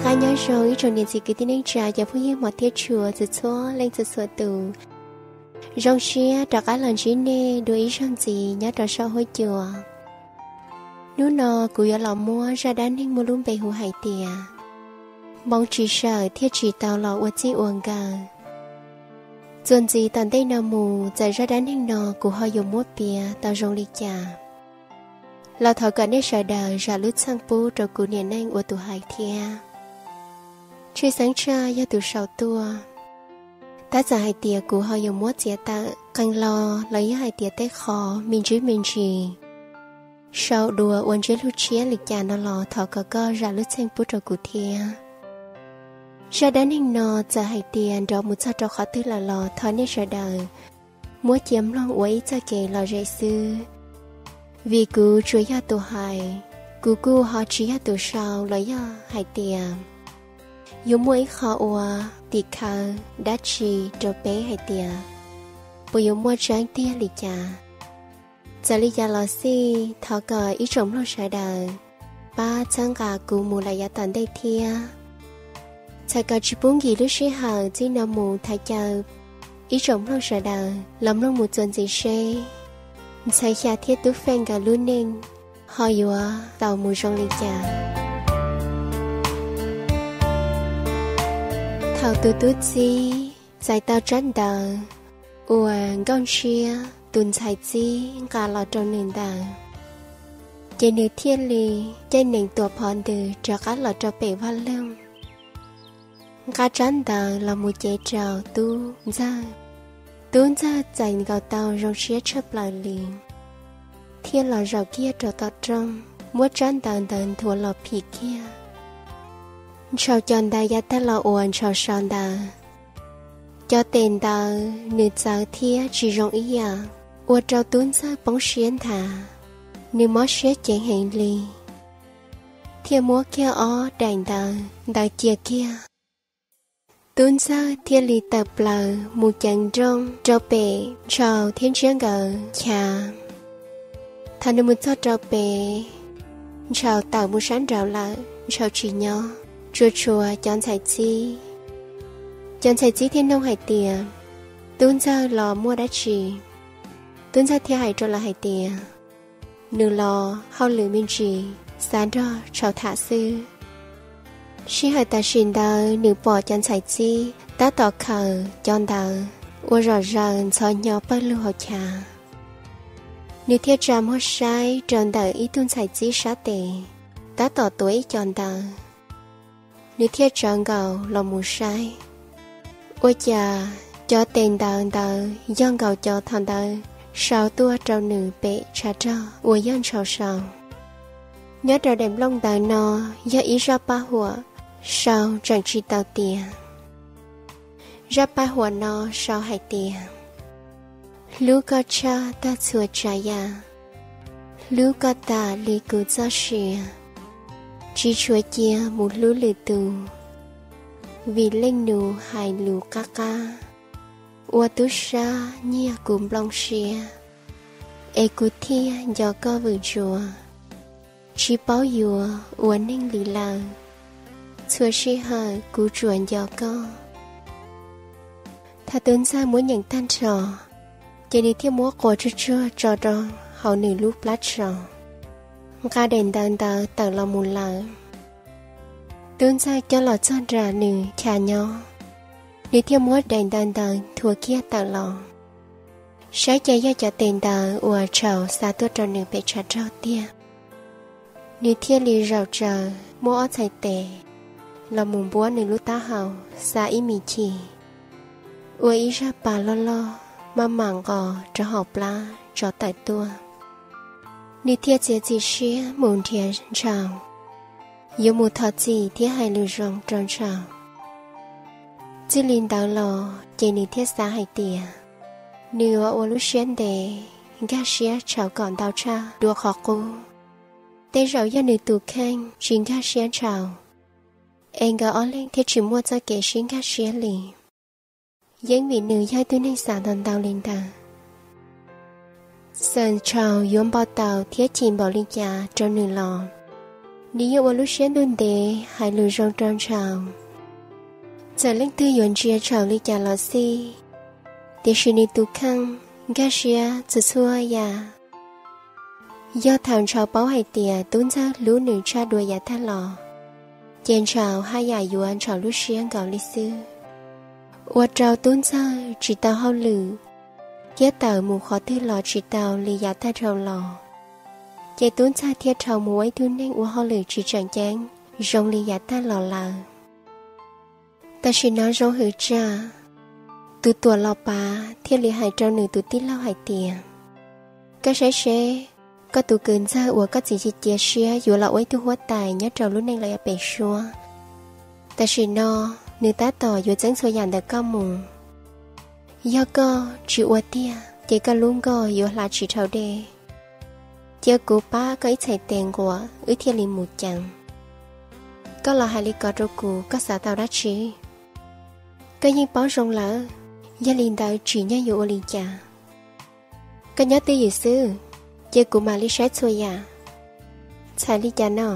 Qab nyob zoo ib tsoom niam txiv kwv tij neej tsa cov phooj ywg hmov thiab tshua txhua leej txhua tus. Zoo siab rov qab los ntsib nej dua ib zaug ntxiv nyob rau saum huab cua. Hnub no kuv yuav los muab zaj dab neeg muaj lub npe hu hais tias Npoo tsis sawm thiaj tsis tau los ua txij ua nkawm. Txuas ntxiv tom ntej no mus, txawm zaj dab neeg no kuv ho yuav muab piav tau zoo li cas los thov kom nej sawv daws zam lub txim pub rau kuv niam neej ua tus hais thiab. Tshwj xeeb tshaj yog tus sau tuaj, tab txawm hais tias kuv ho yuav muab txiav tawm qee lo los yog hais tias tej qho me ntsis me ntsis sau dua ua ntsiab lus tshiab li cas no los thov kom koj zam lub txim pub rau kuv thiab. Zaj dab neeg no txawm hais tias nrov mus txog rau qhov twg lawm los thov nej sawv daws muab cia mloog ua ib txoj kev lom zem xwb, vim kuv tsuas yog tus hais, kuv kuj ho tsis yog tus sau los yog hais tias yuav muaj ib qho ua tim khawv dab tsi rau peb hais tias puas yuav muaj tseeb tiag li cas. Txawm li cas los xij, thov kom ib tsoom mloog sawv daws pab txhawb nqa kuv mus lawm yav tom ntej thiab. Txhawm kom tsis pub nkim lub sij hawm txij no mus thov caw ib tsoom mloog sawv daws los mloog mus txuas ntxiv seb ntxhais Xya thiab Tub Feej nkawd lub neej ho yuav tau mus zoo li cas. Thaum tus tub txib txais tau tsab ntawv uas Nkauj Ntshiab tus ntxhais txib nqa los rau nws ntawd, ces nws thiaj li caij nees tuam phov ntws rov qab los rau pem vaj loog, nqa tsab ntawv los mus cev rau Tub Ntxawg. Tub Ntxawg txais nkaus tau zoo siab tshaj plaws li, thiaj los zaum kiag rau tom rooj, muab tsab ntawv ntawd nthuav los phim kiag, ntshaus cov ntawv yav tag los uas ntshaus sau ntawd. Cov tes ntawv nws txawv thiab tsis zoo ib yam, ua rau Tub Ntxawg poob siab nthav. Nws mob siab ceev heev li, thiaj muab kiag ob daim ntawv ntawd cia kiag. Tub Ntxawg thiaj li tawm plaws mus ceev nrooj rau pem Ntshaus thiab Ntshiab nkawd chav. Thaum nws mus txog rau pem, Ntshaus tawm mus sab nraud lawm, Ntshaus tsis nyob, tsuas tshuav cov ntxhais txib. Cov ntxhais txib thiaj nug hais tias, Tub Ntxawg los muaj dab tsi? Tub Ntxawg thiaj hais rau lawv hais tias, nws los hauj lwm me ntsis, xav nrog Ntshaus tham xwb. Sij hawm tam sim ntawd nws pom cov ntxhais txib tab tom khaws cov ntawv ua zom zaws ntxhov hnyo pawg lug hauv chav. Nws thiaj tsa muag saib rau ntawm ib tug ntxhais txib sab tes, tab tom tuav ib co ntawv. Nws thiaj tsawv nkaus los mus saib, ua cas cov tes ntawv ntawd yog nkaus cov thaum ntawd sau tuaj rau nws pem tshav rog uas yog Ntshaus sau. Nyob rau daim nplooj ntawv no yog ib zaj paj huam sau tseem tsis tau tiav. Zaj paj huam no sau hais tias, hlub koj tshaj tag txhua tsav yam, hlub koj tas li kuv txoj sia, tsis tshuav cia mus hlub lwm tus, vim leej nus hais lus qab qab, ua tub sab nyiag kuv nplooj siab, es kuv thiaj nco koj vwm ntsuav, tsis paub yuav ua neeg li lawm, txhua sij hawm kuv tsuas nco koj. Thaum Tub Ntxawg muab nyeem tag nrho, ces nws thiaj muab quas tsuag tsuag tso rau hauv nws lub plab tsau, nqa daim ntawv ntawd tawm los mus lawm. Tub Ntxawg coj los txog nram nws chav nyob, nws thiaj muab daim ntawv ntawd nthuav kiag tawm los, saib cas yog cov tes ntawv uas Ntshaus xa tuaj rau nws pem tshav rog tiag. Nws thiaj li zaum tsaws muab ob txhais tes los mus npuab nws lub taub hau, xa ib me chim, ua ib zaj pas loj loj maj mam nqos rau hauv plab tso tawm tuaj. Nws thiaj txiav txim siab mus nrhiav Ntshaus, yuav mus thov txim thiab hais lus zoo rau Ntshaus. Txij li ntawd los ces nws thiaj xav hais tias nws yuav ua lub siab ntev nkag siab Ntshaus kom ntau tshaj dua qhov qub. Tej zaum yog nws tus kheej tsis nkag siab Ntshaus, es nkawd ob leeg thiaj tsis muaj txoj kev sib nkag siab li. Yeej vim nws yog ib tug neeg xav ntau ntau li ntawd. Txawm Ntshaus yuav npau taws thiab chim npaum li cas rau nws los, Nws yeej ua lub siab ntuj ntev hais lus zoo rau Ntshaus. Txawm leej twg yuav ntsia Ntshaus li cas los xij, tiam sis nws tus kheej nkag siab txhua txhua yam. Yog thaum Ntshaus paub hais tias Tub Ntxawg hlub nws tshaj dua yav tag los, ces Ntshaus haj yam yuav Ntshaus lub siab nkaus li xwb, ua rau Tub Ntxawg tsis tau hauj lwm thiab tawm mus qhov twg los tsis tau li yav tag dhau los. Ces Tub Ntxawg thiaj dhau mus ua ib tug neeg ua hauj lwm tsis tseem ceeb zoo li yav tag los lawm. Tam sim no zoo hwm tsa, tus Tuam Los Pav thiaj li hais rau nws tus tij laug hais tias, koj saib seb, koj tus kwv Ntxawg uas koj txiv cia cia siab yuav los ua ib tug huab tais nyob rau lub neej los yav pem suab, tam sim no nws tab tom yuav txeeb txhua yam ntawm koj mus. Yog koj tsis ua tiag ces koj lub nkoj yuav hla tsis dhau dej. Cia kuv pab koj ib txhais tes nquas wb thiaj li mus ceev. Koj los hais li ko rau kuv, koj xav tau dab tsi? Koj yeej paub zoo lawm, yog li ntawd tsim nyog yuav ua li cas? Koj nyob twj ywm xwb, cia kuv mam li saib txhua yam. Txhais li cas no?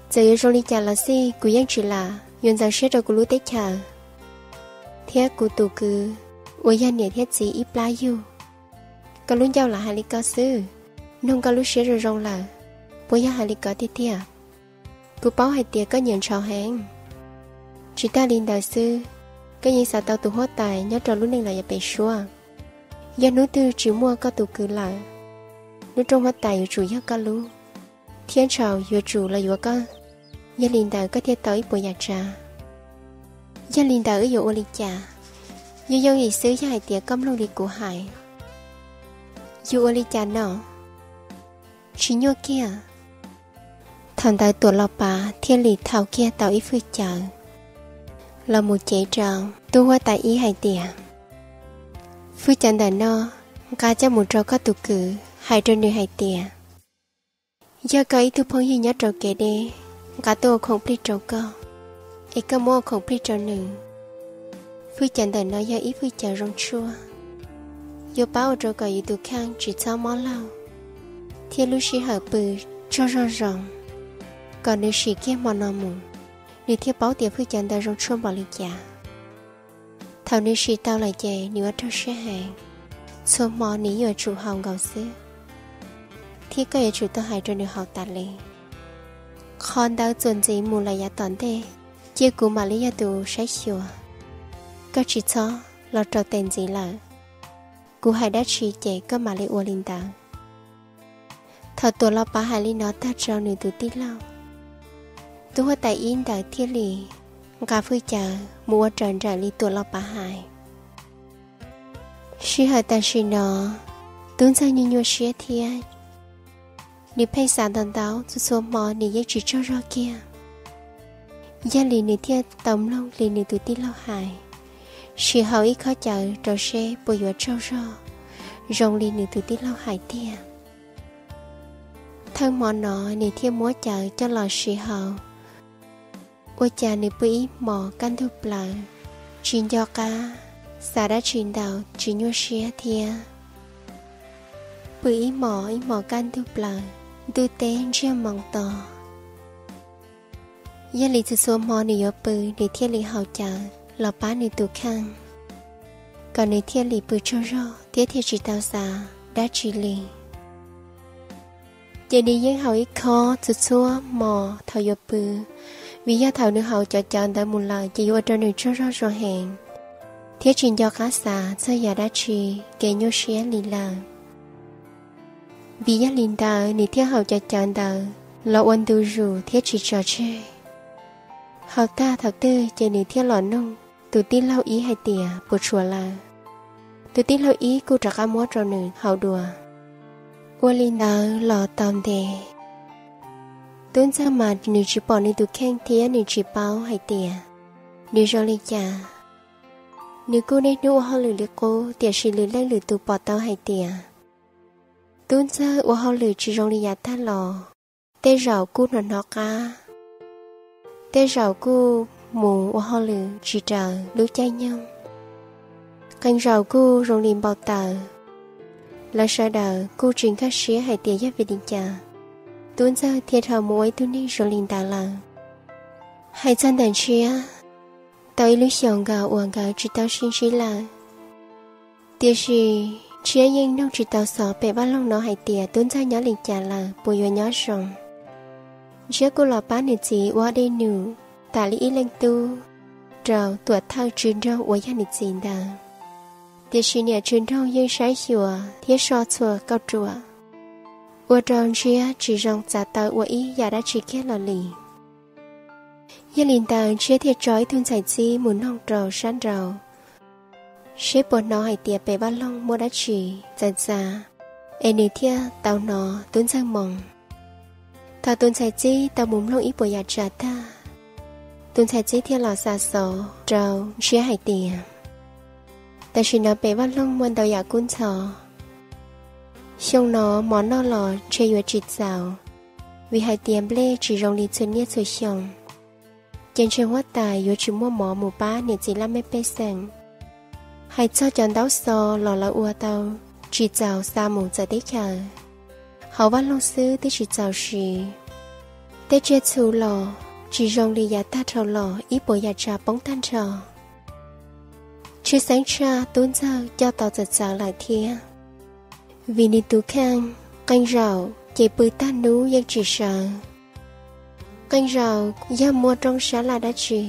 Txawm yuav zoo li cas los xij kuv yeej tsis lam yuav ntxeev siab rau kuv lub teb chaws thiab kuv tus kwv uas yog niam thiab txiv ib plab yug. Koj lub ncauj lam hais li ko xwb, noog koj lub siab zoo zoo lawm, puas yog hais li ko tiag tiag? Kuv paub hais tias koj nyiam Ntshaus heev. Tsis tag li ntawd xwb, koj yeej xav tau tus huab tais nyob rau lub neej los yav pem suab. Yog hnub twg tsis muaj koj tus kwv lawm, lub rooj huab tais yuav tsum yog koj lub, thiab Ntshaus yuav tsum los yuav koj. Yog li ntawd koj thiaj tau ib puas yam tsav. Yog li ntawd wb yuav ua li cas? Yooj yooj yim xwb, yog hais tias koj mloog li kuv hais. Yuav ua li cas no? Tsis nyuaj kiag. Thaum ntawd Tuam Los Pav thiaj li thau kiag tau ib fwj cawv los mus cev rau tub huab tais ib hais tias, fwj cawv ntawm no nqa coj mus rau koj tus kwv, hais rau nws hais tias, yog koj ib tug phooj ywg nyob rau kev deb, nqa tuaj ua khoom plig rau koj, es koj muab ua khoom plig rau nws. Fwj cawv ntawm no yog ib fwj cawv zoo tshuaj, yuav pab ua rau kom yus tus kheej tsis txhob mob laug, thiab lub sij hawm pw tsaug zog zoo, kom nws sim kiag hmo no mus, nws thiaj paub tias fwj cawv ntawd zoo tshuaj npaum li cas. Thaum nws sim tau lawm ces nws ua raug siab heev, txhua hmo nws yuav tsum haus nkaus xwb, thiab koj yuav tsum tau hais rau nws haus tas li. Qhov ntawd txuas ntxiv mus lawm yav tom ntej, cia kuv mam li yog tus saib xyuas, koj tsis txhob los rau tes ntxiv lawm. Kuv hais dab tsi ces koj mam li ua li ntawd. Thaum Tuam Los Pav hais li no tag rau nws tus tij laug, tub huab tais ib ntawd thiaj li nqa fwj cawv mus ua raws nraim li Tuam Los Pav hais. Sij hawm tam sim no, tub ntxawg nyuaj nyuaj siab thiab, nws pheej xav ntau ntau, txhua txhua hmo nws yeej tsis tsaug zog kiag. Yog li nws thiaj tau mloog li nws tus tij laug hais, sim haus ib khob cawv rau seb puas yuav tsaug zog zoo li nws tus tij laug hais tiag. Thawj hmo no nws thiaj muab cawv coj los sim haus. Ua cas nws pw ib hmos kaj ntug plaws, tsis nco qab xav dab tsi ntau, tsis nyuaj siab thiab. Pw ib hmos ib hmos kaj ntug plaws, ntuj teb ntsiag moo to. Yog li txhua txhua hmo nws yuav pw, nws thiaj li haus cawv los pab nws tus kheej, kom nws thiaj li pw tsaug zog thiab thiaj tsis tau xav dab tsi li. Ces nws yeej haus ib khob txhua txhua hmo thaum yuav pw, vim yog thaum nws haus cov cawv ntawd mus lawm ces yuav ua rau nws tsaug zog zoo heev, thiab tsis nco qab xav txog yam dab tsi kev nyuaj siab li lawm. Vim yog li ntawd nws thiaj haus cov cawv ntawd los ua ntu zus thiab tsis tso tseg. Haus tag thaum twg ces nws thiaj los nug tus tij laug ib hais tias puas tshuav lawm. Tus tij laug ib kuj rov qab muab rau nws haus dua. Ua li ntawd los tau ntev, tub ntxawg mas nws tsis pom nws tus kheej thiab nws tsis paub hais tias nws zoo li cas. Nws kuj niaj hnub ua hauj lwm li qub, tiam sis lwm leej lwm tus pom tau hais tias tub ntxawg ua hauj lwm tsis zoo li yav tag los. Tej zaum kuj hnov hnov qab, tej zaum kuj mus ua hauj lwm tsis raws lub caij nyoog, qee zaum kuj zoo li npau taws. Lawv sawv daws kuj tsis nkag siab hais tias yog vim li cas Tub Ntxawg thiaj dhau mus ua ib tug neeg zoo li ntawd lawm. Hais txog ntawm Ntshiab, tau ib lub xyoos nkaus uas nkawd tsis tau sib ntsib lawm. Tiam sis Ntshiab yeej nug tsis tau xov pem vaj loog no hais tias Tub Ntxawg nyob li cas lawm, puas yuav nyob zoo. Ntshiab kuj los pab nws txiv ua dej num tas li ib leej tub rau tuam thawj tswv nroog uas yog nws txiv ntawd. Tiam sis niam tswv nroog yeej saib xyuas thiab so txhua kauj ruam, ua rau Ntshiab tsis zoo txav taw ua ib yam dab tsi kiag los li. Yog li ntawd Ntshiab thiaj tso ib tug ntxhais txib mus noog rau sab nraud seb puas hnov hais tias pem vaj loog muaj dab tsi txawv txav, es nws thiaj tau hnov Tub Ntxawg moo. Thaum tus ntxhais txib tau mus mloog ib puas yam tsav tag, tus ntxhais txib thiaj los xa xov rau Ntshiab hais tias, tam sim no pem vaj loog muaj ntau yam kub ntxhov. Xyoo no mov noj los ntshe yuav tsis txaus, vim hais tias nplej tsis zoo li txhua niaj txhua xyoo, ces ntshe huab tais yuav tsis muaj mov mus pab niam txiv laj mej pej xeem. Hais txog cov ntaub xov los lawv ua tau tsis txaus xa mus txawv teb chaws, hauv vaj loog xwb twb tsis txaus siv. Tej tsiaj txhu los tsis zoo li yav tag dhau los, ib puas yam tsav poob tag nrho. Tshwj xeeb tshaj Tub Ntxawg coj tau txawv txawv lawm thiab, vim nws tus kheej qee zaum ces pw tag hnub yeej tsis sawv. Qee zaum yog muaj rooj sab laj dab tsi,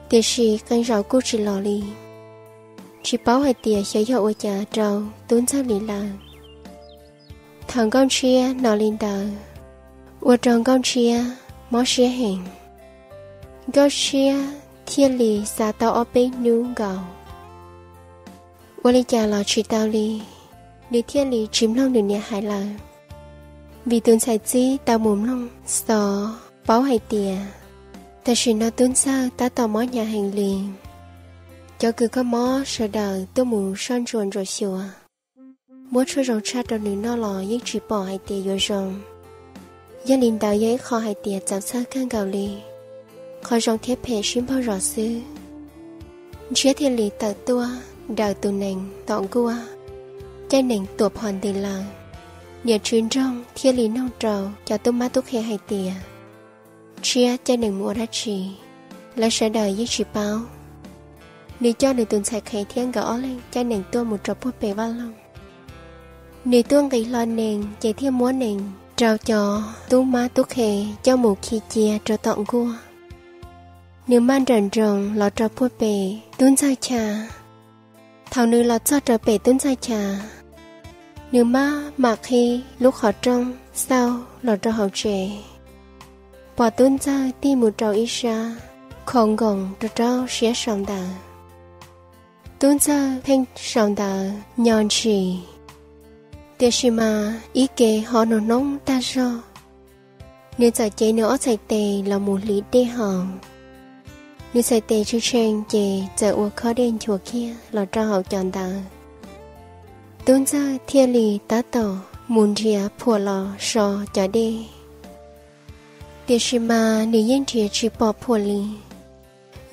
tiam sis qee zaum kuj tsis los li. Tsis paub hais tias xyov yog ua cas rau Tub Ntxawg li lawm. Thaum Nkauj Ntshiab hnov li ntawd, ua rau Nkauj Ntshiab mob siab heev. Nkauj Ntshiab thiaj li xav tau ob peb hnub nkaus, ua li cas los tsis tau li, nws thiaj li tsis mloog nws niam hais lawm. Vim tus ntxhais txib tau mus mloog xov paub hais tias tam sim no Tub Ntxawg tab tom mob hnyav heev li. Cov kws kho mob sawv daws tuaj mus soj ntsuam ntsuam xyuas, muab tshuaj zoo tshaj rau nws noj los yeej tsis pom hais tias yuav zoo. Yog li ntawd yog ib qho hais tias txaus txhawj kawg nkaus li, qhov zoo thiab phem sib npaug zos xwb. Ntshiab thiaj li tawm tuaj daws tus nees tom nkuaj, caij nees tuam phom ntws lawm. Niam tswv nroog thiaj li noog rau cov tub mab tub qhe hais tias Ntshiab caij nees mus ua dab tsi, lawv sawv daws yeej tsis paub. Nws coj nws tus ntxhais qhev thiab nkawd ob leeg caij nees tuaj mus rau puag pem vaj loog. Nws tuaj nqis hlo nees ces thiaj muab nees rau cov tub mab tub qhe coj mus khi cia rau tom nkuaj. Nws maj nrawm nroos los rau puag pem Tub Ntxawg chaw. Thaum nws los txog rau pem Tub Ntxawg chaw, nws maj mam qhib lub qhov rooj xauj los rau hauv tsev, pom Tub Ntxawg tig mus rau ib sab khoov nkoos rau rau siab sau ntawv. Tub Ntxawg pheej sau ntawv nyo ntsis, tiam sis mas ib ke ho nug noob tag zog. Nws txawm cev nws ob txhais tes los mus hliv dej haus. Nws txhais tes tshee tshee ces txawm ua khob dej nchuav kiag los rau hauv cov ntawv. Tub Ntxawg thiaj li tab tom mus nrhiav phuam los so cov dej, tiam sis mas nws yeej nrhiav tsis pom phuam li,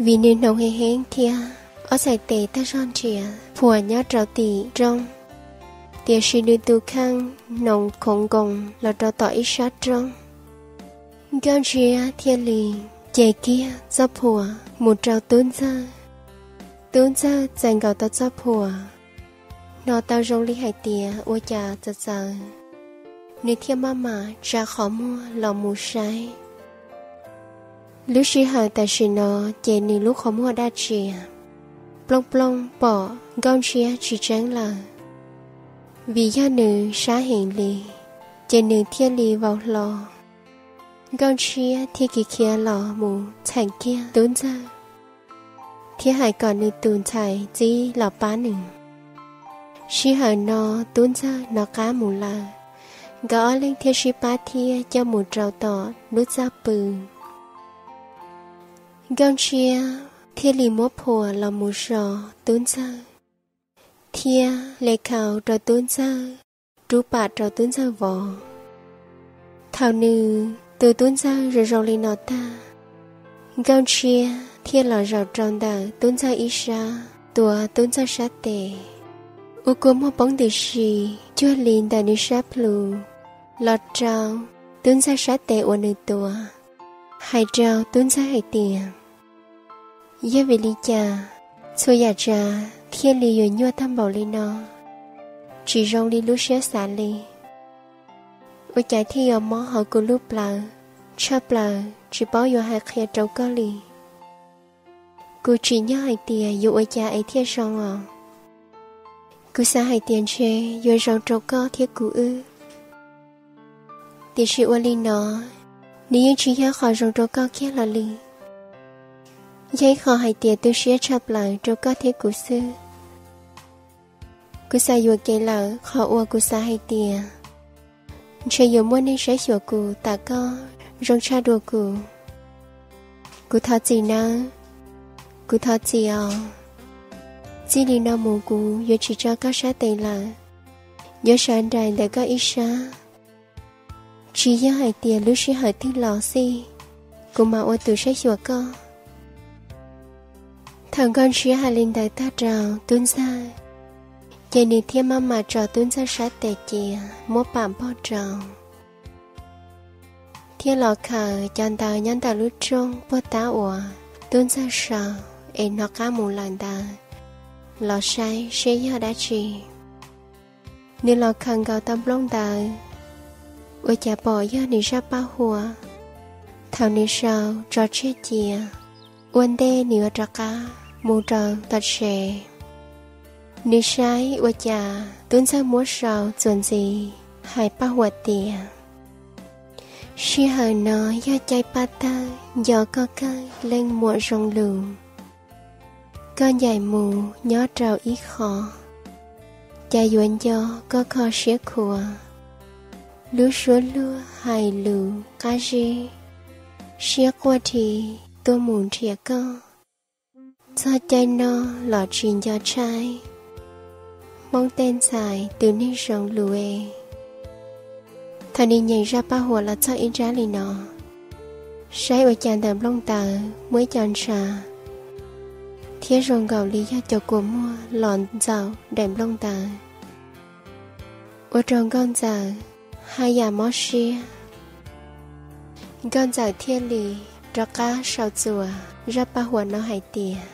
vim nws hnoos heev heev thiab ob txhais tes tag zog nrhiav phuam nyob rau tim roob, tiam sis nws tus kheej hnoos khoov nkoos los rau tom ib sab roob. Nkauj Ntshiab thiaj li cev kiag txoj phuam mus rau Tub Ntxawg. Tub Ntxawg txais nkaus tau txoj phuam, hnov tau zoo li hais tias ua cas txawv txawv, nws thiaj maj mam tsa qhov muag los mus saib. Lub sij hawm tam sim no ces nws lub qhov muag daj tsias, plooj plooj pom Nkauj Ntshiab tsis tseeb lawm, vim yog nws sab heev li, ces nws thiaj li vau hlo. Nkauj Ntshiab thiaj kiv khiav los mus txheem kiag Tub Ntxawg, thiab hais kom nws tus ntxhais txib los pab nws. Sij hawm no Tub Ntxawg hnov qab mus lawm, nkawd ob leeg thiaj sib pab thiab coj mus rau tom lub txaj pw. Nkauj Ntshiab thiaj li muab phuam los mus so Tub Ntxawg, thiab le khau rau Tub Ntxawg, rub pam rau Tub Ntxawg vov. Thaum nws tu Tub Ntxawg zoo zoo li no tag, Nkauj Ntshiab thiaj los zaum rau ntawm Tub Ntxawg ib sab, tuav Tub Ntxawg sab tes, ua kua muag poob ntws si cuag li ntawm nws sab plhu los rau tub ntxawg sab tes uas nws tuav, hais rau tub ntxawg hais tias, yog vim li cas txhua yam tsav thiaj li yuav nyuaj tag npaum li no, tsis zoo li lub siab xav li? Ua cas thiaj yuav mob hauv kuv lub plawv tshaj plaws tsis paub yuav hais qhia rau koj li? Kuv tsim nyog hais tias yuav ua cas es thiaj zoo os. Kuv xav hais tias ntshe yuav zoo rau koj thiab kuv wb, tiam sis ua li no, nws yeej tsis yog qhov zoo rau koj kiag los li. Yog ib qho hais tias tu siab tshaj plaws rau koj thiab kuv xwb. Kuv xav yuam kev lawm qhov uas kuv xav hais tias ntshe yuav muaj neeg saib xyuas kuv tas koj zoo tshaj dua kuv. Kuv thov txim nawb, kuv thov txim os. Txij li no mus kuv yuav tsis tso koj sab tes lawm, yuav sawv nraim ntawm koj ib sab. Tsis yog hais tias lub sij hawm twg los xij, kuv mam ua tus saib xyuas koj. Thaum Nkauj Ntshiab hais li ntawd tag rau tub ntxawg, ces nws thiaj maj mam tso tub ntxawg sab tes cia, muab pam npog rau, thiab los khaws cov ntawv nyob ntawm lub rooj puag ta uas tub ntxawg sau es hnov qab mus lawm ntawd los saib seb yog dab tsi. Nws los khaws nkaus tau nplooj ntawv, ua cas pom yog nws zaj paj huam. Thaum nws sau tso tseg cia, ua ntej nws yuav rov qab mus rau tom tsev, nws saib ua cas tub ntxawg muab sau txuas ntxiv hais paj huam tias, sij hawm no yog caij paj tawg nco koj kawg leej muam zoo lus. Koj ncaim mus nyob rau ib qho, cas yuav nco koj kho siab khuav. Lub suab luag hais lus qab zib, siab quaj dhi tuaj mus nrhiav koj. Txog caij noj los tsis nco tshaib, Hmoob tej ntxhais tus neeg zoo lus e. Thaum nws nyeem zaj paj huam los txog ib nrab li no, saib ua cas ntawm nplooj ntawv muaj ib co ntshav, thiab zoo nkaus li yog cov kua muag los ntxaus daim nplooj ntawv, ua rau Nkauj Ntxawm haj yam mob siab. Nkauj Ntxawm thiaj li rov qab sau txuas zaj paj huam no hais tias,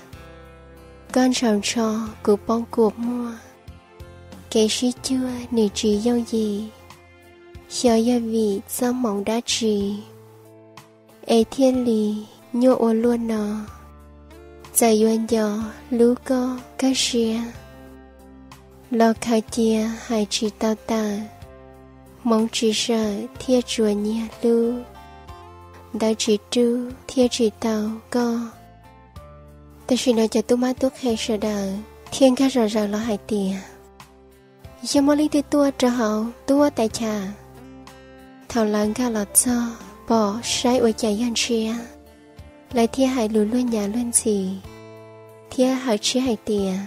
koj ntshaus ntsho kuv poob kua muag, kev sib cuag nws tsis yooj yim, xyov yog vim txoj hmoov dab tsi es thiaj li nyuaj ua luaj no, txawm yuav nco hlub koj kawg siab los khaws cia hais tsis tau tawm, hmoov tsis sawm thiaj tsuas nyiag hlub, ntawv tsis rub thiaj tsis tau koj. Tam sim no cov tub mab tub qhe sawv daws thiaj nkag zom zaws los hais tias, yog muaj leej twg tuaj rau hauv tuaj tais chaw. Thaum lawv nkag los txog pom saib ua cas yog Ntshiab, lawv thiaj hais lus luag nyav luag ntxhi thiab hawm Ntshiab hais tias,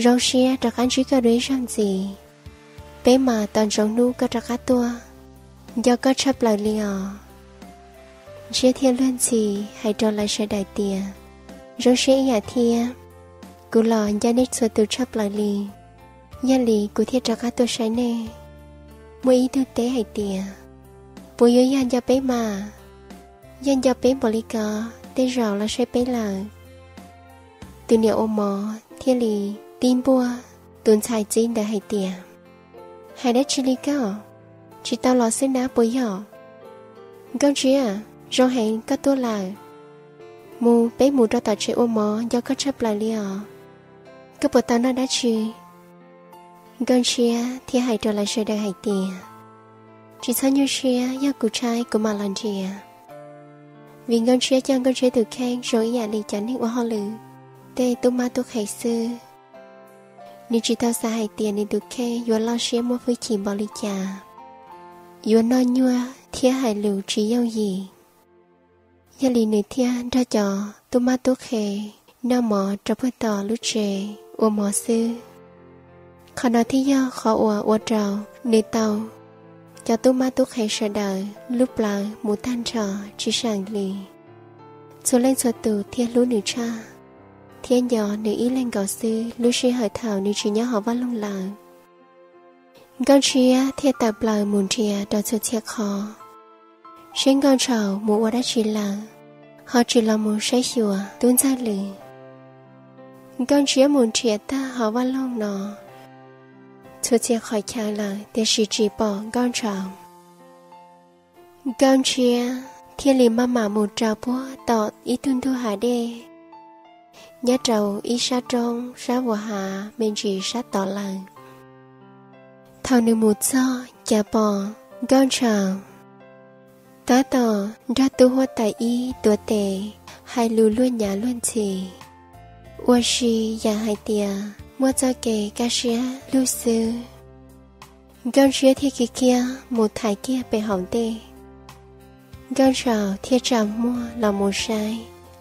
zoo siab rov qab ntsib koj dua ib zaug ntxiv, peb mas tos ntsoov hnub koj rov qab tuaj, nco koj tshaj plaws li os. Ntshiab thiaj luag ntxhi hais rau lawv sawv daws tias, zoo siab ib yam thiab, kuv los nco nej txhua tus tshaj plaws li. Yog li kuv thiaj rov qab tuaj saib nej. Muaj ib tug teb hais tias, puas yuav yog nco peb mas? Yog nco peb npaum li ko, tej zaum los saib peb lawm. Tus niam ua mov thiaj li tib npuaj tus ntxhais txiv ntawd hais tias, hais dab tsi li koj? Tsis tau los xwb nab puas yog? Nkauj Ntshiab, zoo heev koj tuaj lawm. Mus peb mus rau tom tsev ua mov, nco koj tshaj plaws li os. Koj puas tau noj dab tsi? Nkauj Ntshiab thiaj hais rau lawv sawv daws hais tias, tsis txhob nyuaj siab, yog kuv tshaib kuv mam los nrhiav. Vim Nkauj Ntshiab coj Nkauj Ntshiab tus kheej zoo ib yam li cov neeg ua hauj lwm, tej tub mab tub qhe xwb. Nws tsis tau xav hais tias nws tus kheej yuav loj siab muaj hwj chim npaum li cas, yuav noj nyuaj thiab hais lus tsis yooj yim. Yog li nws thiaj nrog cov tub mab tub qhe noj mov rau puag tom lub tsev ua mov xwb. Qhov no thiaj yog qhov uas ua rau nws tau cov tub mab tub qhe sawv daws lub plawv mus tag nrho tsis seem li. Txhua leej txhua tus thiaj hlub nws tshaj, thiab nco nws ib leeg nkaus xwb lub sij hawm thaum nws tsis nyob hauv vaj loog lawm. Nkauj Ntshiab thiaj tawm plaws mus nrhiav rau txhua txhia qhov, seb Nkauj Ntshaus mus ua dab tsi lawm, ho tsis los mus saib xyuas Tub Ntxawg li. Nkauj Ntshiab mus nrhiav tag hauv vaj loog no, txhua txhia qhov chaw lawm tiam sis tsis pom Nkauj Ntshaus. Nkauj Ntshiab thiaj li maj mam mus rau puag tom ib tug ntug hav dej, nyob rau ib sab roob sab vuas hav me ntsis sab tod lawm. Thaum nws mus txog cas pom Nkauj Ntshaus tab tom nrog tub huab tais ib tuav tes hais lus luag nyav luag ntxhi, ua si yam hais tias muaj txoj kev kaj siab lug xwb. Nkauj Ntshiab thiaj khiav khiav mus thaiv kiag pem hauv ntej. Nkauj Ntshaus thiaj tsa muag los mus saib,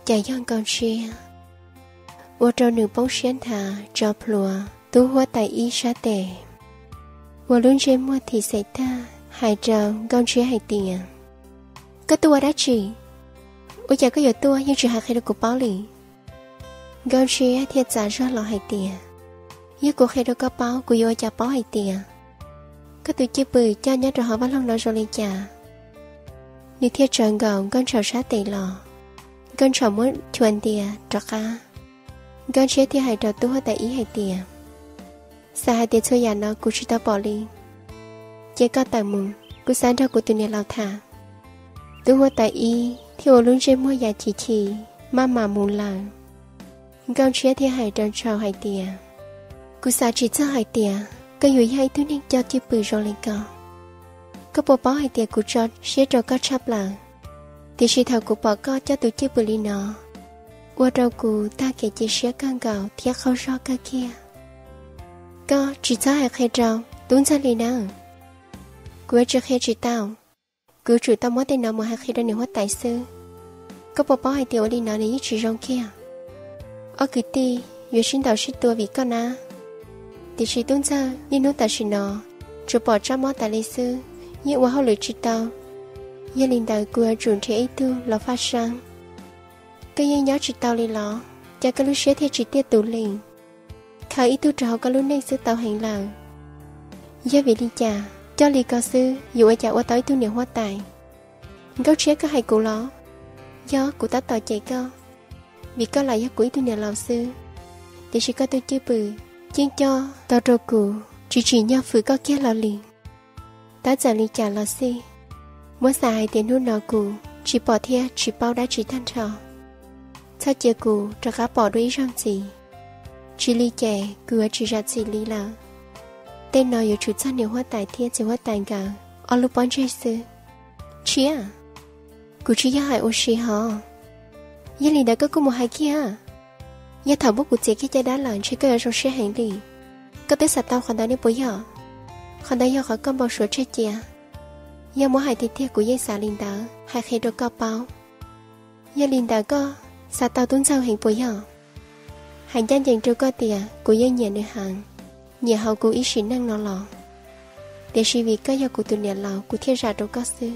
cas yog Nkauj Ntshiab ua rau nws poob siab nthav tso plhuav tub huab tais ib sab tes, ua lub ntsej muag thim xeem tag hais rau Nkauj Ntshiab hais tias, Koj tuaj ua dab tsi? Ua cas koj yuav tuaj yeej tsis hais qhia rau kuv paub li? Nkauj Ntshiab thiaj txav zog los hais tias, Yog kuv qhia rau koj paub kuv yuav ua cas paub hais tias koj tus cwj pwm coj nyob rau hauv vaj loog no zoo li cas? Nws thiaj tsawv nkaus Nkauj Ntshaus sab tes los. Nkauj Ntshaus muab chua ntias rov qab. Nkauj Ntshiab thiaj hais rau tub huab tais ib hais tias, Xav hais tias txhua yam no kuv tsis tau pom li, ces koj tawm mus, kuv xav nrog kuv tus niam laus tham. Tub huab tais ib thiaj ua lub ntsej muag ya chim chim maj mam mus lawm. Nkauj Ntshiab thiaj hais rau Ntshaus hais tias, Kuv xav tsis txog hais tias koj yuav yog ib tug neeg coj cwj pwm zoo li ko. Koj puas paub hais tias kuv tso siab rau koj tshaj plaws, tiam sis thaum kuv pom koj coj tus cwj pwm li no, ua rau kuv tag kev cia siab kawg nkaus thiab qaug zog kawg kiag. Koj tsis txhob hais qhia rau Tub Ntxawg li nawb. Kuv yuav tsis qhia tsis tau. Kuv yuav tsum tau muab tej no mus hais qhia rau niam huab tais xwb. Koj puas paub hais tias ua li no nws yeej tsis zoo kiag. Ob kwv tij yuav sib ntaus sib tua vim koj nab. Tiam sis Tub Ntxawg niaj hnub tam sim no tsuas pom tsab mob tas li xwb, yeej ua hauj lwm tsis tau. Yog li ntawd kuv yuav tsum nrhiav ib tug los faj seeb. Koj yeej nyob tsis tau li los? Cas koj lub siab thiaj tsis tiaj tus li? Khaws ib tug rau hauv koj lub neej xwb tau heev lawm. Yog vim li cas coj li ko xwb yuav ua cas ua tau ib tug niam huab tais? Nkauj Ntshiab, koj hais kuv los? Yog kuv tab tom cem koj, vim koj lam yog kuv ib tug niam laus xwb, tiam sis koj tus cwj pwm yeej coj tau rau kuv tsis tsim nyog fwm koj kiag los li. Tab txawm li cas los xij, muab xav hais tias hnub no kuv tsis pom thiab tsis paub dab tsi tag nrho. Txhob cia kuv rov qab pom dua ib zaug ntxiv, tsis li ces kuv yuav tsis zam txim li lawm. Tej no yuav tsum txog niam huab tais thiab txiv huab tais nkawd ob lub pob ntseg xwb. Ntshiab, kuv tsis yog hais ua si hos. Yog li ntawd koj kuj mus hais kiag. Yog thaum muab kuv txiav kiag caj dab lawm ntshe koj yuav zoo siab heev li. Koj twb xav tau qhov ntawd ne puas yog? Qhov ntawd yog qhov koj npau suav tseg cia. Yog muab hais tiag tiag kuv yeej xav li ntawd hais qhia rau koj paub. Yog li ntawd koj xav tau Tub Ntxawg heev puas yog? Hais ncaj ncees rau koj tias kuv yeej nyiam nws heev, nyiam hauv kuv ib sim neej no los. Tiam sis vim koj yog kuv tus niam laus kuv thiaj zam rau koj xwb.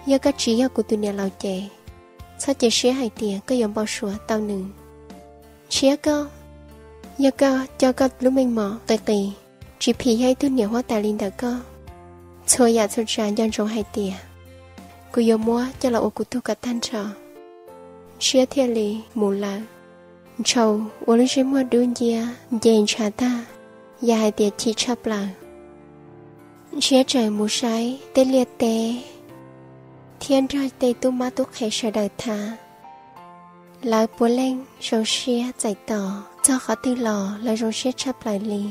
Yog koj tsis yog kuv tus niam laus ces txhob cia siab hais tias koj yuav npau suav tau nws. Ntshiab koj, yog koj coj koj lub meej mom qis qis, tsis phim yog ib tug niam huab tais li ntawm koj, txhua yam txhua tsav nco ntsoov hais tias kuv yuav muab coj los ua kuv tug kom tag nrho. Ntshiab thiaj li mus lawm. Ntshaus ua lub ntsej muag dub nciab nce ntshav tag, yam hais tias chim tshaj plaws. Ntshiab tseem mus saib tej liaj teb thiab nrog tej tub mab tub qhe sawv daws tham. Lawv puav leej zoo siab txais tos txog qhov twg los lawv zoo siab tshaj plaws li,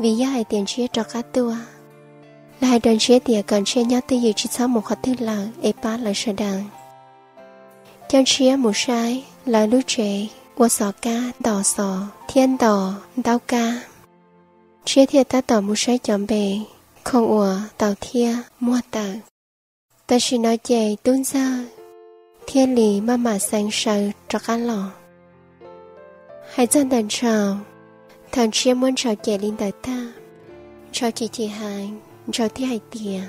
vim yog hais tias Ntshiab rov qab tuaj. Lawv hais rau Ntshiab tias kom Ntshiab nyob twj ywm tsis txhob mus qhov twg lawm es pab lawv sawv daws coj Ntshiab mus saib lawv lub tsev ua xov kab ntos xov thiab ntos ntaub kab. Ntshiab thiaj tab tom mus saib cov npe khoom uas tau thiab muag tawm. Tam sim no ces Tub Ntxawg thiaj li maj mam xeev sawv rov qab los. Hais txog ntawm Ntshaus, thaum Ntshiab muab Ntshaus cem li ntawd tag, Ntshaus chim chim heev, Ntshaus thiaj hais tias,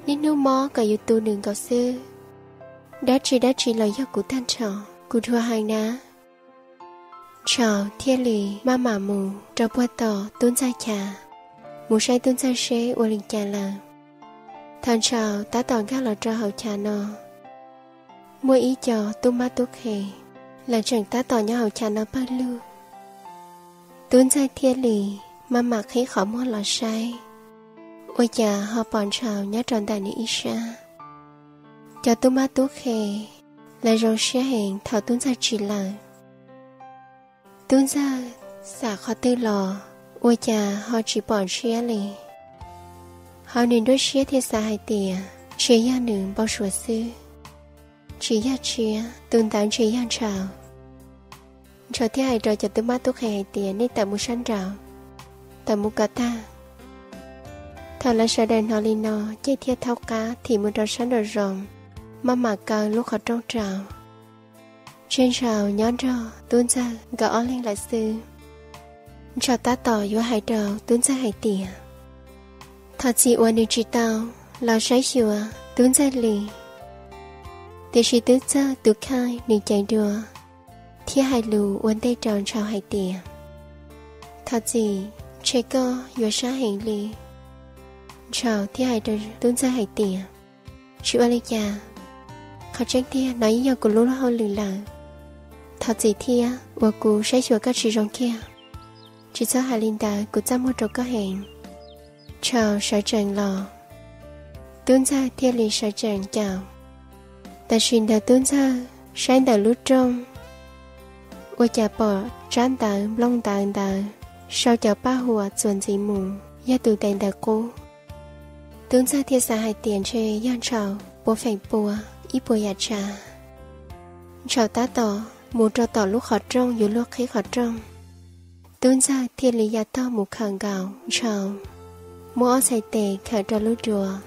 niaj hnub mob kom yus tu nws nkaus xwb, dab tsi dab tsi los yog kuv tag nrho, kuv dhuav heev na. Ntshaus thiaj li maj mam mus rau puag tom Tub Ntxawg chav, mus saib Tub Ntxawg seb ua li cas lawm. Thaum Ntshaus tab tom nkag los rau hauv chav no, muaj ib co tub mab tub qhe, lawv tseem tab tom nyob hauv chav no pawg lug. Tub Ntxawg thiaj li maj mam qhib qhov muag los saib, ua cas ho pom Ntshaus nyob rau ntawm nws ib sab. Cov tub mab tub qhe, lawv zoo siab heev thaum Tub Ntxawg tsim lawm. Tub Ntxawg xam qhov twg los ua cas ho tsis pom Ntshiab li. Hauv nws nruab siab thiaj xav hais tias ntshe yog nws npau suav xwb, tsis yog Ntshiab, tus ntawd ntshe yog Ntshaus. Ntshaus thiaj hais rau cov tub mab tub qhe hais tias, nej tawm mus sab nraud, tawm mus kom tag. Thaum lawv sawv daws hnov li no, ces thiaj thaub qab thim mus rau sab nraum zoov, maj mam kaw lub qhov rooj rau. Tseg Ntshaus nyob nrog Tub Ntxawg nkawd ob leeg lawm xwb. Ntshaus tab tom yuav hais rau Tub Ntxawg hais tias, thov txim uas nws tsis tau los saib xyuas Tub Ntxawg li. Tiam sis Tub Ntxawg tus kheej nws ceev dua, thiab hais lus ua ntej rau Ntshaus hais tias, thov txim, ntshe koj yuav sab heev li. Ntshaus thiaj hais rau Tub Ntxawg hais tias, tsis ua li cas, qhov tseeb tiag no yeej yog kuv lub hauj lwm lawm. Thov txim thiab uas kuv saib xyuas koj tsis zoo kiag. Tsis txhob hais li ntawd, kuv txaj muag rau koj heev. Ntshaus sawv tsees los, Tub Ntxawg thiaj li sawv tsees caum. Tam sim ntawd Tub Ntxawg saib ntawm lub rooj, ua cas pom tsab ntawv nplooj ntawv ntawd sau cov paj huam txuas ntxiv mus yog tus tais ntawv qub. Tub Ntxawg thiaj xav hais tias ntshe yog Ntshaus puav feem pua ib puas yam tsav. Ntshaus tab tom mus rau tom lub qhov rooj yuav luag qhib qhov rooj, Tub Ntxawg thiaj li ya tog mus khawm nkaus Ntshaus, muab ob txhais tes khawm rau lub duav,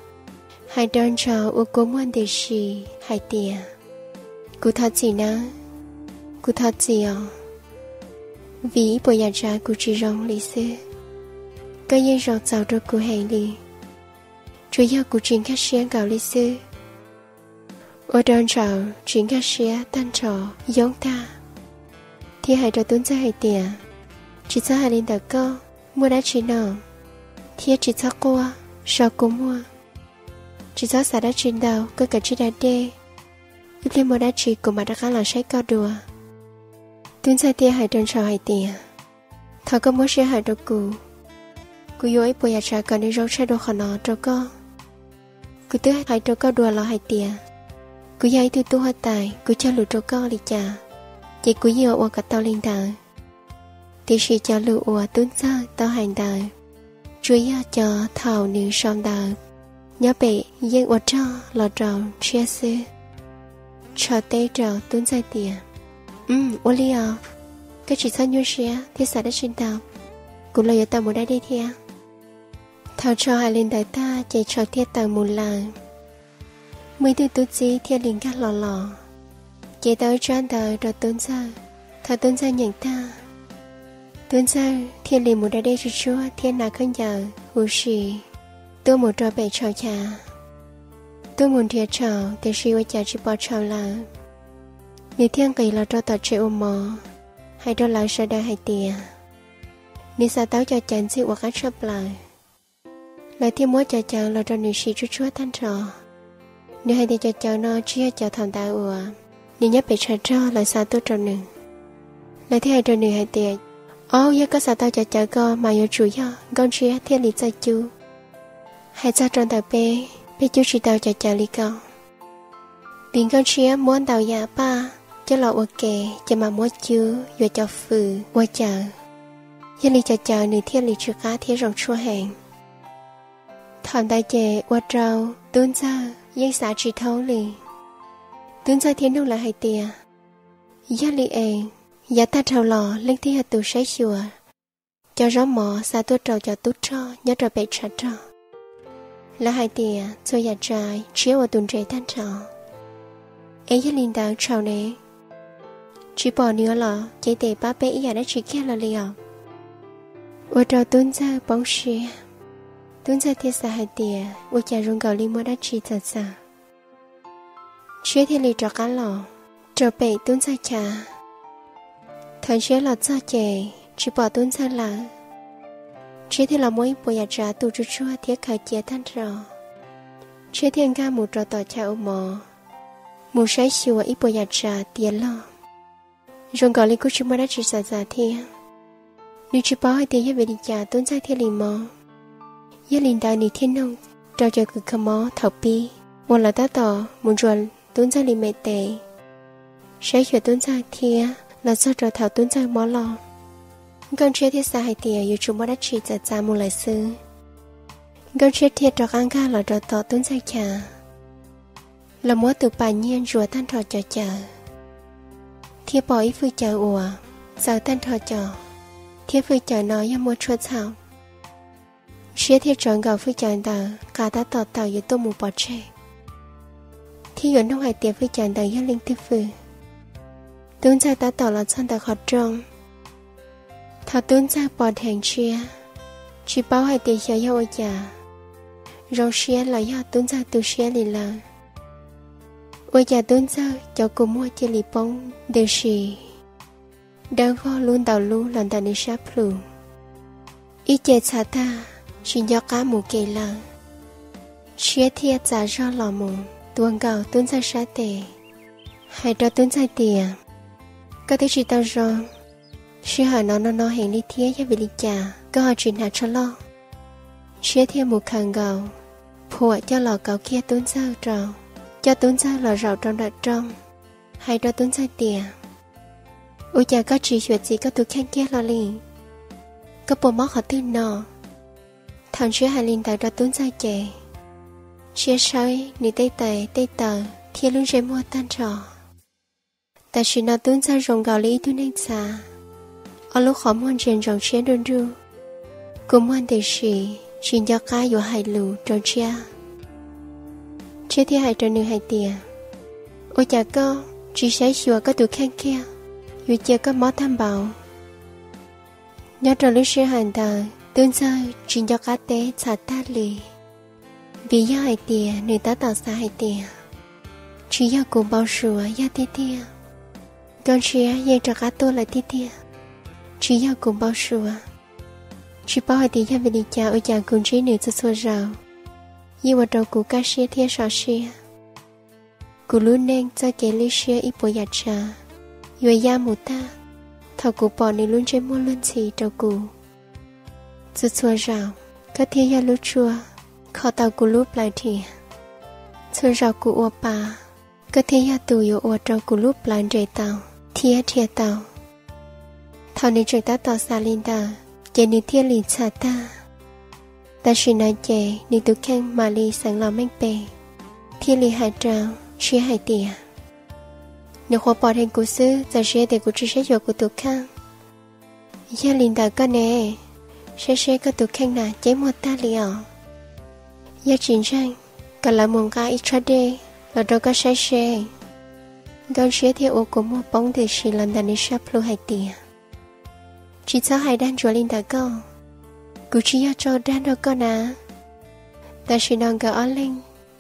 hais rau Ntshaus ua kua muag ntws si hais tias, kuv thov txim nawb, kuv thov txim os, vim ib puas yam tsav kuv tsis zoo li xwb. Koj yeej zoo txaus rau kuv heev li, tsuas yog kuv tsis nkag siab nkaus li xwb. Ua rau Ntshaus tsis nkag siab tag nrho, yoob tag, thiab hais rau Tub Ntxawg hais tias, tsis txhob hais li ntawd koj, muaj dab tsi no thiab tsis txhob quaj, so kua muag. Tsis txhob xav dab tsi ntau, koj kav tsij da dej, ib pliag muaj dab tsi kuv mam rov qab los saib koj dua. Tub Ntxawg thiaj hais rau Ntshaus hais tias, thov koj muab sij hawm rau kuv, kuv yuav ib puas yam tsav kom nws zoo tshaj dua qhov no rau koj. Kuv twb hais rau koj dua los hais tias, kuv yog ib tug tub huab tais, kuv cog lus rau koj li cas, ces kuv yeej yuav ua kom tau li ntawd. Tiam sis cov lus uas Tub Ntxawg tau hais ntawd, tsuas yog cov thaum nws sau ntawv nyob pem yeej ua rog los rau Ntshiab xwb. Ntshaus teb rau Tub Ntxawg tias, ua li os, koj tsis txhob nyuaj siab thiab xav dab tsi ntau, kuv los yuav tau mus da dej thiab. Thaum Ntshaus hais li ntawd tag ces Ntshaus thiaj tawm mus lawm. Muaj ib tug tub txib thiaj li nkag hlo los, ces tau ib tsab ntawv rau Tub Ntxawg. Thaum Tub Ntxawg nyeem tag, Tub Ntxawg thiaj li mus da dej tsuj tsuag thiab hnav khaub ncaws huv si tuaj mus rau pem Ntshaus chav, tuaj mus nrhiav Ntshaus tiam sis ua cas tsis pom Ntshaus lawm. Nws thiaj nqis los rau tom tsev ua mov, hais rau lawv sawv daws hais tias nws xav tau cov cawv ntxwg uas qab tshaj plaws. Lawv thiaj muab cov cawv los rau nws sim tsuj tsuag tag nrho. Nws hais tias cov cawv no tsis yog cov thaum ntawd uas nws nyob pem tshav rog lawv xa tuaj rau nws. Lawv thiaj hais rau nws hais tias, ob, yog koj xav tau cov cawv ko mas yuav tsum yog Nkauj Ntshiab thiaj li txawj cub. Hais txog rau ntawm peb, peb cub tsis tau cov cawv li ko, vim Nkauj Ntshiab muab ntau yam paj coj los ua ke ces mam muab cub yuav cov fws ua cawv. Yog li cov cawv nws thiaj li tsw qab thiab zoo tshuaj heev. Thaum ntawd ces ua rau Tub Ntxawg yeej xav tsis thoob li. Tub Ntxawg thiaj nug lawv hais tias, yog li es yav tag dhau los leej twg yog tus saib xyuas cov zaub mov xa tuaj rau cov tub rog nyob rau pem tshav rog? Lawv hais tias txhua yam tsav Ntshiab ua tus nres tag nrho. Es yog li ntawd Ntshaus ne, tsis pom nws los cev tes pab peb ib yam dab tsi kiag los li os? Ua rau Tub Ntxawg poob siab. Tub Ntxawg thiaj xav hais tias ua cas zoo nkaus li muaj dab tsi txawv txawv. Ntshiab thiaj li rov qab los rau pem Tub Ntxawg chav. Thaum Ntshiab los txog ces tsis pom Tub Ntxawg lawm. Ntshiab thiaj los muab ib puas yam tsav tu tsuj tsuag thiab khaws cia tag nrho. Ntshiab thiaj nkag mus rau tom chaw ua mov, mus saib xyuas ib puas yam tsav tiav log. Zoo nkaus li kuj tsis muaj dab tsi txawv txav thiab. Nws tsis paub hais tias yog vim li cas tub ntxawg thiaj li mob. Yog li ntawd nws thiaj nug rau cov kws kho mob thaum pib uas lawv tab tom mus ntsuas tub ntxawg li me tes, saib xyuas tub ntxawg thiab los txog rau thaum tub ntxawg mob loj. Nkauj Ntshiab thiaj xav hais tias yuav tsum muaj dab tsi txawv txav mus lawm xwb. Nkauj Ntshiab thiaj rov qab nkag los rau tom tub ntxawg chaw, los muab tus pas nyiaj ntsuas tag nrho cov cawv, thiab pom ib fwj cawv uas txawv tag nrho cov, thiab fwj cawv no yog muaj tshuaj txhaum. Ntshiab thiaj tsawv nkaus fwj cawv ntawd qab tab tom tawm yuav tuaj mus pov tseg, thiab yuav nug hais tias fwj cawv ntawd yog leej twg fwj. Tub ntxawg tab tom los txog ntawm qhov rooj. Thaum tub ntxawg pom dheev Ntshiab, tsis paub hais tias xyov yog ua cas, zoo siab los yog tub ntxawg tu siab li lawm. Ua cas tub ntxawg cov kua muag cia li poob ntws si, dawb vog lub ntaus lub los ntawm nws sab plhu. Ib ce txhav tag, tsis nco qab mus kev lawm. Ntshiab thiaj txav zog los mus tua nkaus tub ntxawg sab tes, hais rau tub ntxawg tias, koj twb tsis tau zoo, sij hawm no no no heev li thiab yog vim li cas koj ho tsis hnav tsho loj? Ntshiab thiaj mus khaws nkaus phuam coj los kauv kiag tub ntxawg rau, coj tub ntxawg los zaum rau nram rooj, hais rau tub ntxawg tias, ua cas koj tsis xyuam txim koj tus kheej kiag hlo li? Koj puas mob qhov twg no? Thaum Ntshiab hais li ntawd rau tub ntxawg ces Ntshiab saib nws tej tes tej taw thiab lub ntsej muag tag nrho. Tam sim no tub ntxawg zoo nkaus li ib tug neeg txhav, ob lub qhov muag ntsia ntsoov Ntshiab nruj nruj, kua muag ntws si, tsis nco qab yuav hais lus rau Ntshiab. Ntshiab thiaj hais rau nws hais tias, ua cas koj tsis saib xyuas koj tus kheej kiag, yuav cia koj mob tag npaum? Nyob rau lub sij hawm ntawd tub ntxawg tsis nco qab teb txhav tag li, vim yog hais tias nws tab tom xav hais tias, tsis yog kuv npau suav yog tiag tiag. Nkauj Ntshiab yeej rov qab tuaj lawm tiag tiag, tsis yog kuv npau suav. Tsis paub hais tias yog vim li cas ua cas kuv ntsib nws txhua txhua zaus yeej ua rau kuv kaj siab thiab sov siab. Kuv lub neej txoj kev lwj siab ib puas yam tsav yuav ya mus tag thaum kuv pom nws lub ntsej muag luag ntxhi rau kuv. Txhua txhua zaus koj thiaj yog lub tshuaj kho tau kuv lub plawv dhia. Txhua zaus kuv ua pa, koj thiaj yog tus yuav ua rau kuv lub plawv nres tau thiab dhia tau. Thaum nws tseem tab tom xav li ntawd ces nws thiaj li txhav tag. Tam sim no ces nws tus kheej mam li xeev los meej pem, thiaj li hais rau Ntshiab hais tias, nws qhuav pom dheev kuv xwb, txawm sis tias kuv tsis saib xyuas kuv tus kheej. Yog li ntawd koj ne, saib seb koj tus kheej na ceb muag tag li os. Yog tsis ntseeg, kom lawv mus nqa ib tshab dej los rau koj saib seb. Nkauj Ntshiab thiaj ua kua muag poob ntws si los ntawm nws sab plhu hais tias, tsis txhob hais dag ntsuav li ntawd koj, kuv tsis yog tso dag nrog koj na. Tam sim no nkawd ob leeg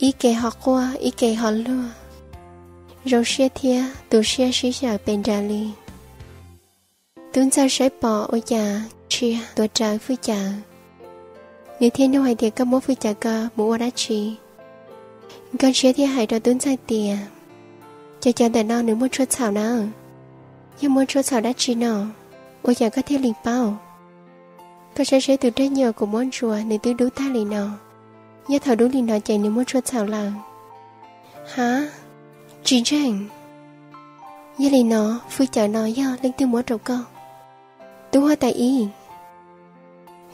ib ke ho quaj ib ke ho luag, zoo siab thiab tu siab sib xyaw pes nrad li. Tub Ntxawg saib pom ua cas Ntshiab tuav rawv fwj cawv, nws thiaj nug hais tias, koj muab fwj cawv ko mus ua dab tsi? Nkauj Ntshiab thiaj hais rau Tub Ntxawg tias, cov cawv ntawm no nws muaj tshuaj txhaum na. Yog muaj tshuaj txhaum dab tsi no, ua cas koj thiaj li paub? Koj saib seb tus dej nyiaj uas kuv muab ntsuas nws twb dub tag li no, yog thaum dub li no ces nws muaj tshuaj txhaum lawm. Ha, tsis ntseeg. Yog li no, fwj cawv no yog leej twg muab rau koj? Tub huab tais ib.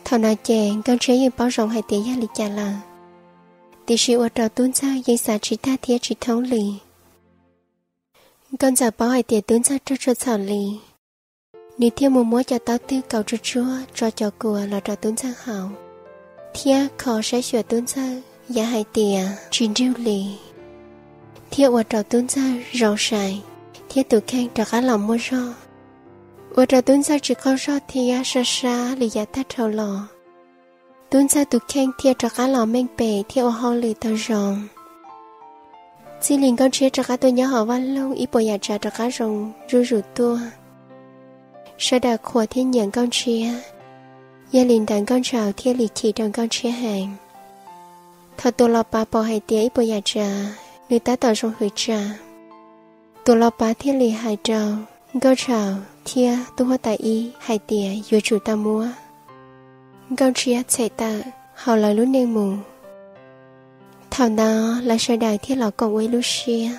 Thaum no ces Nkauj Ntshiab yeej paub zoo hais tias yog li cas lawm, tiam sis ua rau Tub Ntxawg yeej xav tsis tag thiab tsis thoob li. Nkauj Ntxawg paub hais tias Tub Ntxawg raug tshuaj txhaum li, nws thiaj mus muab cov taub twg kaus tsuag tsuag tso cov kua los rau Tub Ntxawg haus, thiab kho saib xyuas Tub Ntxawg, yam hais tias tsis nrug li, thiab ua rau Tub Ntxawg zoo sai, thiab tus kheej rov qab los muaj zog, ua rau Tub Ntxawg tsis qaug zog thiab sab sab li yav tag dhau los. Tub Ntxawg tus kheej thiaj rov qab los meej pem thiab ua hauj lwm tau zoo. Txij li Nkauj Ntshiab rov qab tuaj nyob hauv vaj loog, ib puas yam tsav rov qab zoo zuj zus tuaj. Sawv daws qhuas thiab nyiam Nkauj Ntshiab, yog li ntawd Nkauj Ntsawg thiaj li chim rau Nkauj Ntshiab heev. Thaum Tuam Los Pav pom hais tias ib puas yam tsav nws tab tom zoo hwm tsa, Tuam Los Pav thiaj li hais rau Nkauj Tshau thiab tub huab tais ib hais tias yuav tsum tau muab Nkauj Ntshiab txhem tawm hauv lawv lub neej mus. Thaum ntawd lawv sawv daws thiaj los koom ua ib lub siab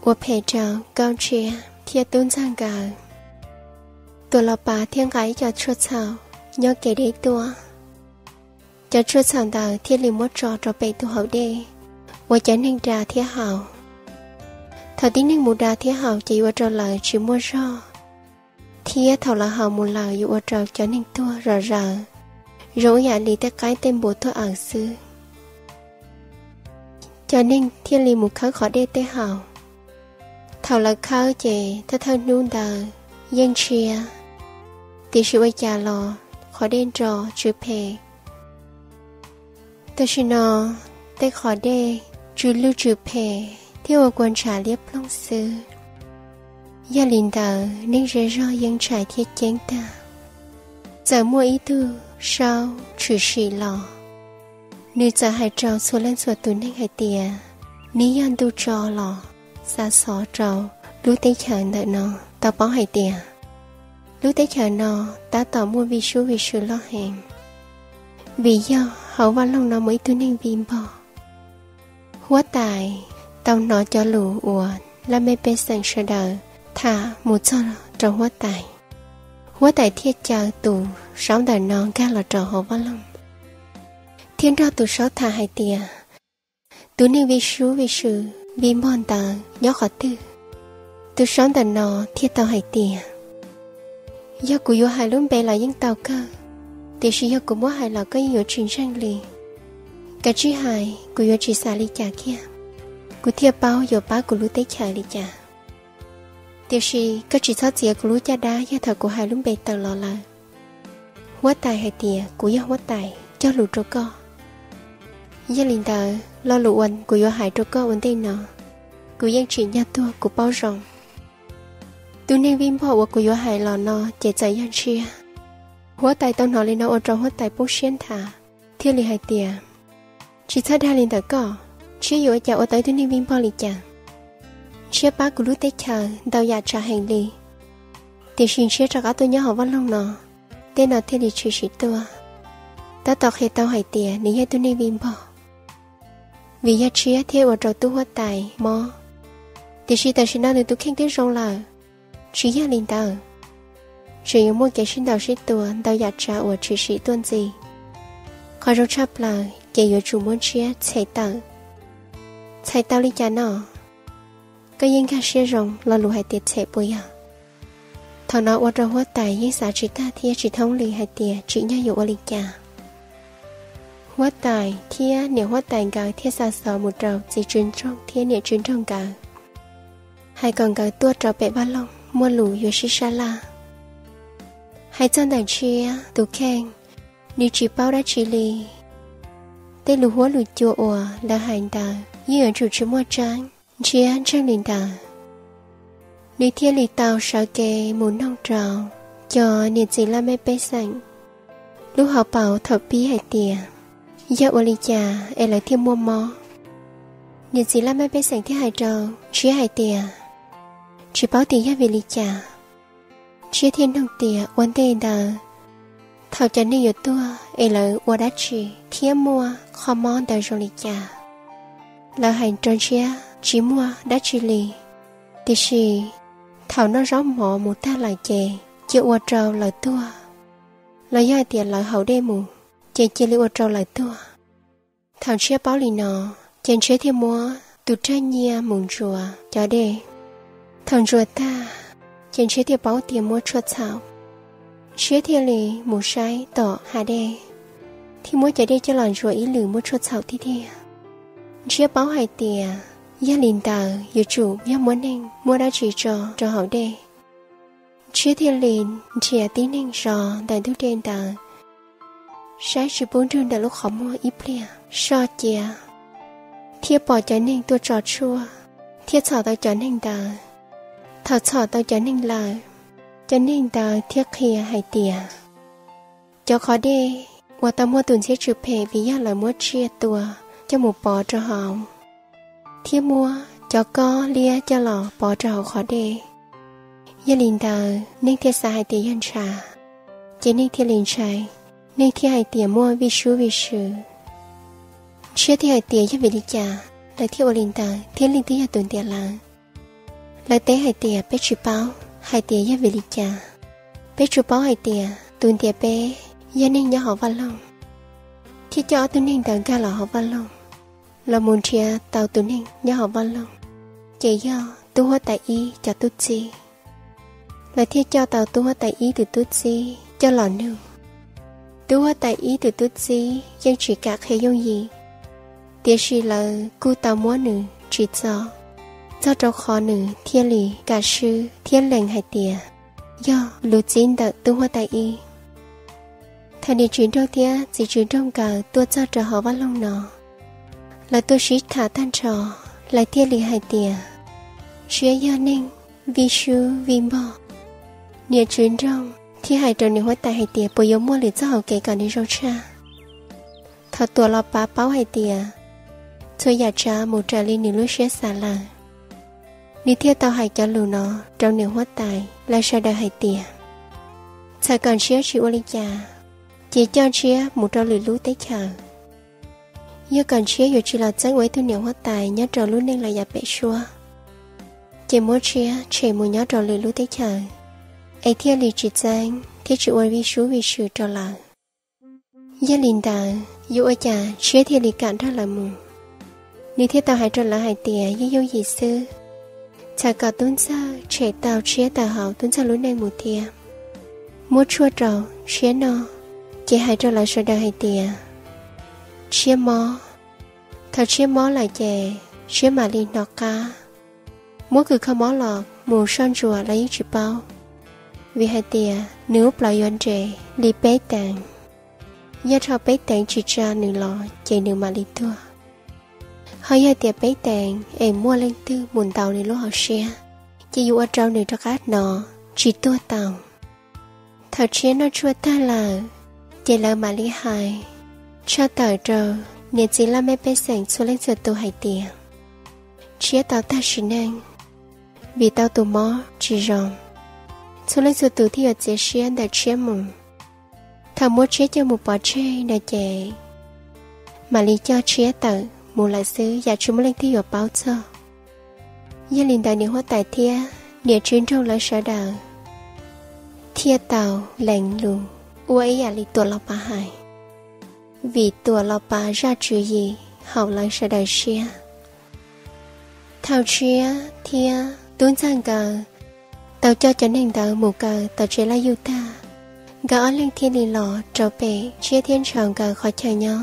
ua phem rau Nkauj Ntshiab thiab tub ntxawg nkawd. Tuam Los Pav thiaj nqa ib co tshuaj txhaum nyob kev deb tuaj. Cov tshuaj txhaum ntawd thiaj li muab tso rau pem tus hauv dej uas cov neeg da thiab haus. Thaum tib neeg mus da thiab haus ces yuav ua rau lawv tsis muaj zog, thiab thaum lawv haus mus lawm yuav ua rau cov neeg tuag zom zaws, zoo ib yam li tej qaib tej npua tuag awm xwb. Cov neeg thiaj li mus khawb qhov dej tej haus. Thaum lawv khawb ces thawj thawj hnub ntawd yeej ntshiab, tiam sis ua cas los qhov dej nro tsw phem. Tam sim no tej qhov dej tsw lwj tsw phem thiab ua kua ntshav liab ploog xwb. Yog li ntawd neeg zej zog yeej ntshai thiab ceeb tag. Txawm muaj ib tug saub tshwm sim los, nws txawm hais rau txhua leej txhua tus neeg hais tias nws yog ntuj tso los xa xov rau lub teb chaws ntawm no tau paub hais tias lub teb chaws no tab tom muaj vij sub vij sw loj heev, vim yog hauv vaj loog no muaj ib tug neeg vij npog. Huab tais tau hnov cov lus uas laj mej pej xeem sawv daws tham mus txog rau huab tais. Huab tais thiaj caw tus saub ntawm no nkag los rau hauv vaj loog, thiab nrog tus saub tham hais tias tus neeg vij sub vij sw, vij npog ntawd nyob qhov twg. Tus saub ntawm no thiaj tau hais tias yog kuv yuav hais lub npe los yeej tau kawg, tiam sis yog kuv muab hais los koj yeej yuav tsis ntseeg li. Kav tsij hais, kuv yuav tsis xav li cas kiag, kuv thiaj paub yuav pab kuv lub teb chaws li cas. Tiam sis koj tsis txhob txiav kuv lub caj dab yog thaum kuv hais lub npe tawm los lawm. Huab tais hais tias kuv yog huab tais cog lus rau koj. Yog li ntawd lo lus uas kuv yuav hais rau koj ua ntej no, kuv yeej tsim nyog tuag kuv paub zoo. Tus neeg vij npog uas kuv yuav hais los no ces txawm yog Ntshiab. Huab tais tau hnov li no ua rau huab tais poob siab nthav, thiaj li hais tias tsis txhob dag li ntawm koj, Ntshiab yuav ua cas ua tau ib tug neeg vij npog li cas. Ntshiab pab kuv lub teb chaws ntau yam tsav heev li, tiam sis Ntshiab rov qab tuaj nyob hauv vaj loog no, tej no thiaj li tshwm sim tuaj. Tab tom qhia tau hais tias nws yog ib tug neeg vij npog, vim yog Ntshiab thiaj ua rau tub huab tais mob. Tiam sis tam sim no nws tus kheej twb zoo lawm, tsis yog li ntawd, tseem yuav muaj kev sib ntaus sib tua ntau yam tsav uas tshwm sim tuaj ntxiv. Qhov zoo tshaj plaws ces yuav tsum muab Ntshiab txhem tawm. Txhem tau li cas no? Koj yeej nkag siab zoo lo lus hais tias txhem puas yog? Thaum no ua rau huab tais yeej xav tsis tag thiab tsis thoob li hais tias tsim nyog yuav ua li cas. Huab tais thiab niam huab tais nkawd thiaj xa xov mus rau txiv tswv nroog thiab niam tswv nroog nkawd, hais kom nkawd tuaj rau pem vaj loog muaj lus yuav sib sab laj. Hais txog ntawm Ntshiab tus kheej, nws tsis paub dab tsi li. Tej lus huab lus cua uas lawv hais ntawd yeej yuav tsum tsis muaj tseeb, Ntshiab ntseeg li ntawd. Nws thiaj li tau sawv kev mus noog rau cov niam txiv laj mej pej xeem lub hauv paus thaum pib hais tias yog ua li cas es lawv thiaj muaj mob. Niam txiv laj mej pej xeem thiaj hais rau Ntshiab hais tias tsis paub tias yog vim li cas. Ntshiab thiaj noog tias ua ntej ntawd thaum cov neeg yuav tuag es lawv ua dab tsi thiab muaj qhov mob ntawd zoo li cas. Lawv hais rau Ntshiab tsis muaj dab tsi li, tiam sis thaum noj zaub mov mus tag lawm ces cia ua rau lawv tuag, los yog hais tias lawv haus dej mus ces cia li ua rau lawv tuag. Thaum Ntshiab paub li no, ces Ntshiab thiaj muab tus rag nyiaj mus ntsuas cov dej. Thaum ntsuas tag, ces Ntshiab thiaj paub tias muaj tshuaj txhaum. Ntshiab thiaj li mus saib tom hav dej, thiab muab cov dej coj los ntsuas ib lwm muaj tshuaj txhaum tiag tiag. Ntshiab paub hais tias yog li ntawd yuav tsum yog muaj neeg muab dab tsi tso rau hauv dej. Ntshiab thiaj li nrhiav tib neeg zov ntawm ntug dej ntawd, saib tsis pub nrug ntawm lub qhov muag ib pliag soj cia, thiaj pom cov neeg tuaj tso tshuaj thiab txhom tau cov neeg ntawd. Thaum txhom tau cov neeg lawm, cov neeg ntawd thiaj qhia hais tias cov qhov dej uas tau muaj tus ntxhiab tsw phem vim yog lawv muab tsiaj tua coj mus pov rau hauv, thiab muab cov kob liab coj los pov rau hauv qhov dej. Yog li ntawd Neej thiaj xav hais tias yog ntshav, ces Neej thiaj li ntshai, Neej thiaj hais tias muaj vij sub vij sw. Ntshiab thiaj hais tias yog vim li cas lawv thiaj ua li ntawd thiab leej twg yog tus ntiav lawv. Lawv teb hais tias peb tsis paub hais tias yog vim li cas, peb tsuas paub hais tias tus ntiav peb yog neeg nyob hauv vaj loog, thiab coj ob tug neeg ntawd nkag los hauv vaj loog, los mus nrhiav tau tus neeg nyob hauv vaj loog, ces yog tub huab tais ib cov tub txib. Lawv thiaj coj tau tub huab tais ib tus tub txib coj los nug. Tub huab tais ib tus tub txib yeej tsis kam qhia yooj yim, tiam sis lawv kuj tau muab nws tsim txom, txog rau qhov nws thiaj li kam swb thiab lees hais tias yog lus txib ntawm tub huab tais ib. Thaum niam tswv nroog thiab txiv tswv nroog nkawd tuaj txog rau hauv vaj loog no, lawv tuaj sib tham tag nrho, lawv thiaj li hais tias Ntshiab yog neeg vij sub vij npog. Niam tswv nroog thiaj hais rau niam huab tais hais tias puas yuav muaj lwm txoj hauv kev kom nws zoo tshaj. Thaum Tuam Los Pav paub hais tias txhua yam tsav mus raws li nws lub siab xav lawm, nws thiaj tau hais cov lus no rau niam huab tais lawv sawv daws hais tias txawm kom Ntshiab tsis ua li cas, ces coj Ntshiab mus rau lwm lub teb chaws. Yog kom Ntshiab yuav tsis los txeeb ua ib tug niam huab tais nyob rau lub neej los yav pem suab, ces muab Ntshiab tshem mus nyob rau lwm lub teb chaws, es thiaj li tsis txeeb thiab tsis ua vij sub vij sw rau lawv. Yog li ntawd yuav ua cas Ntshiab thiaj li kam nrog lawv mus. Nws thiaj tau hais rau lawv hais tias yeej yooj yim xwb, txawm kom tub ntxawg tshem tau Ntshiab tawm hauv tub ntxawg lub neej mus thiab, muab tshuaj rau Ntshiab noj, ces hais rau lawv sawv daws hais tias Ntshiab mob, thaum Ntshiab mob lawm ces Ntshiab mam li hnov qab. Muab kws kho mob los mus soj ntsuam los yeej tsis paub, vim hais tias nws lub plawv yuav nres li peb teev. Yog dhau peb teev tsis tsa nws los ces nws mam li tuag. Ho yog tias peb teev es muaj leej twg mus ntaus nws lub hauv siab, ces yuav ua rau nws rov qab hnov tsis tuag tau. Thaum Ntshiab noj tshuaj tag lawm, ces lawv mam li hais tshaj tawm rau niam txiv laj mej pej xeem txhua leej txhua tus hais tias Ntshiab tau tag sim neej, vim tau tus mob tsis zoo. Txhua leej txhua tus thiaj yuav txiav siab ntawm Ntshiab mus. Thaum muab Ntshiab coj mus pov tseg no ces mam li coj Ntshiab tawm mus lawm xwb, yam tsis muaj leej twg yuav paub txog. Yog li ntawd niam huab tais thiab niam tswv nroog lawv sawv daws thiaj tau lees lus ua ib yam li Tuam Los Pav hais, vim Tuam Los Pav zaj tswv yim haum lawv sawv daws siab. Thaum Ntshiab thiab tub ntxawg nkawd tau coj cov neeg ntawd mus kaw tom tsev laj yuj tag, nkawd ob leeg thiaj li los rau pem Ntshiab thiab Ntshaus nkawd qhov chaw nyob.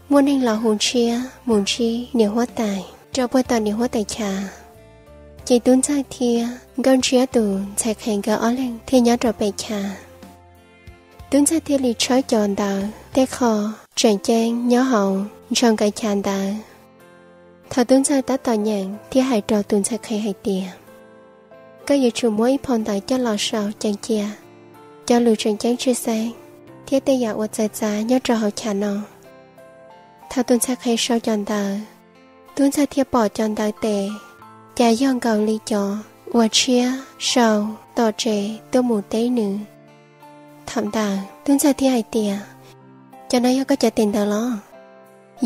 Muaj neeg los hu Ntshiab mus ntsib niam huab tais rau puag tom niam huab tais chav, ces tub ntxawg thiab nkauj Ntshiab tus ntxhais qhev nkawd ob leeg thiaj nyob rau pem chav. Tub ntxawg thiaj li tshawb cov ntawv tej qho tseem ceeb nyob hauv Ntshaus nkawd chav ntawd. Thaum tub ntxawg tab tom nyeem thiaj hais rau tus ntxhais qhev hais tias, koj yuav tsum muab ib phau ntawv coj los sau ceev cia cov lus tseem ceeb tshwj xeeb thiab tej yam uas txawv txav nyob rau hauv chav no. Thaum tus ntxhais qhev sau cov ntawv, tub ntxawg thiaj pom cov ntawv tes cas yog nkaus li cov uas Ntshiab sau tom tsev tuaj mus teb nws. Thaum ntawd tub ntxawg thiaj hais tias, cov no yog koj cov tes ntawv los?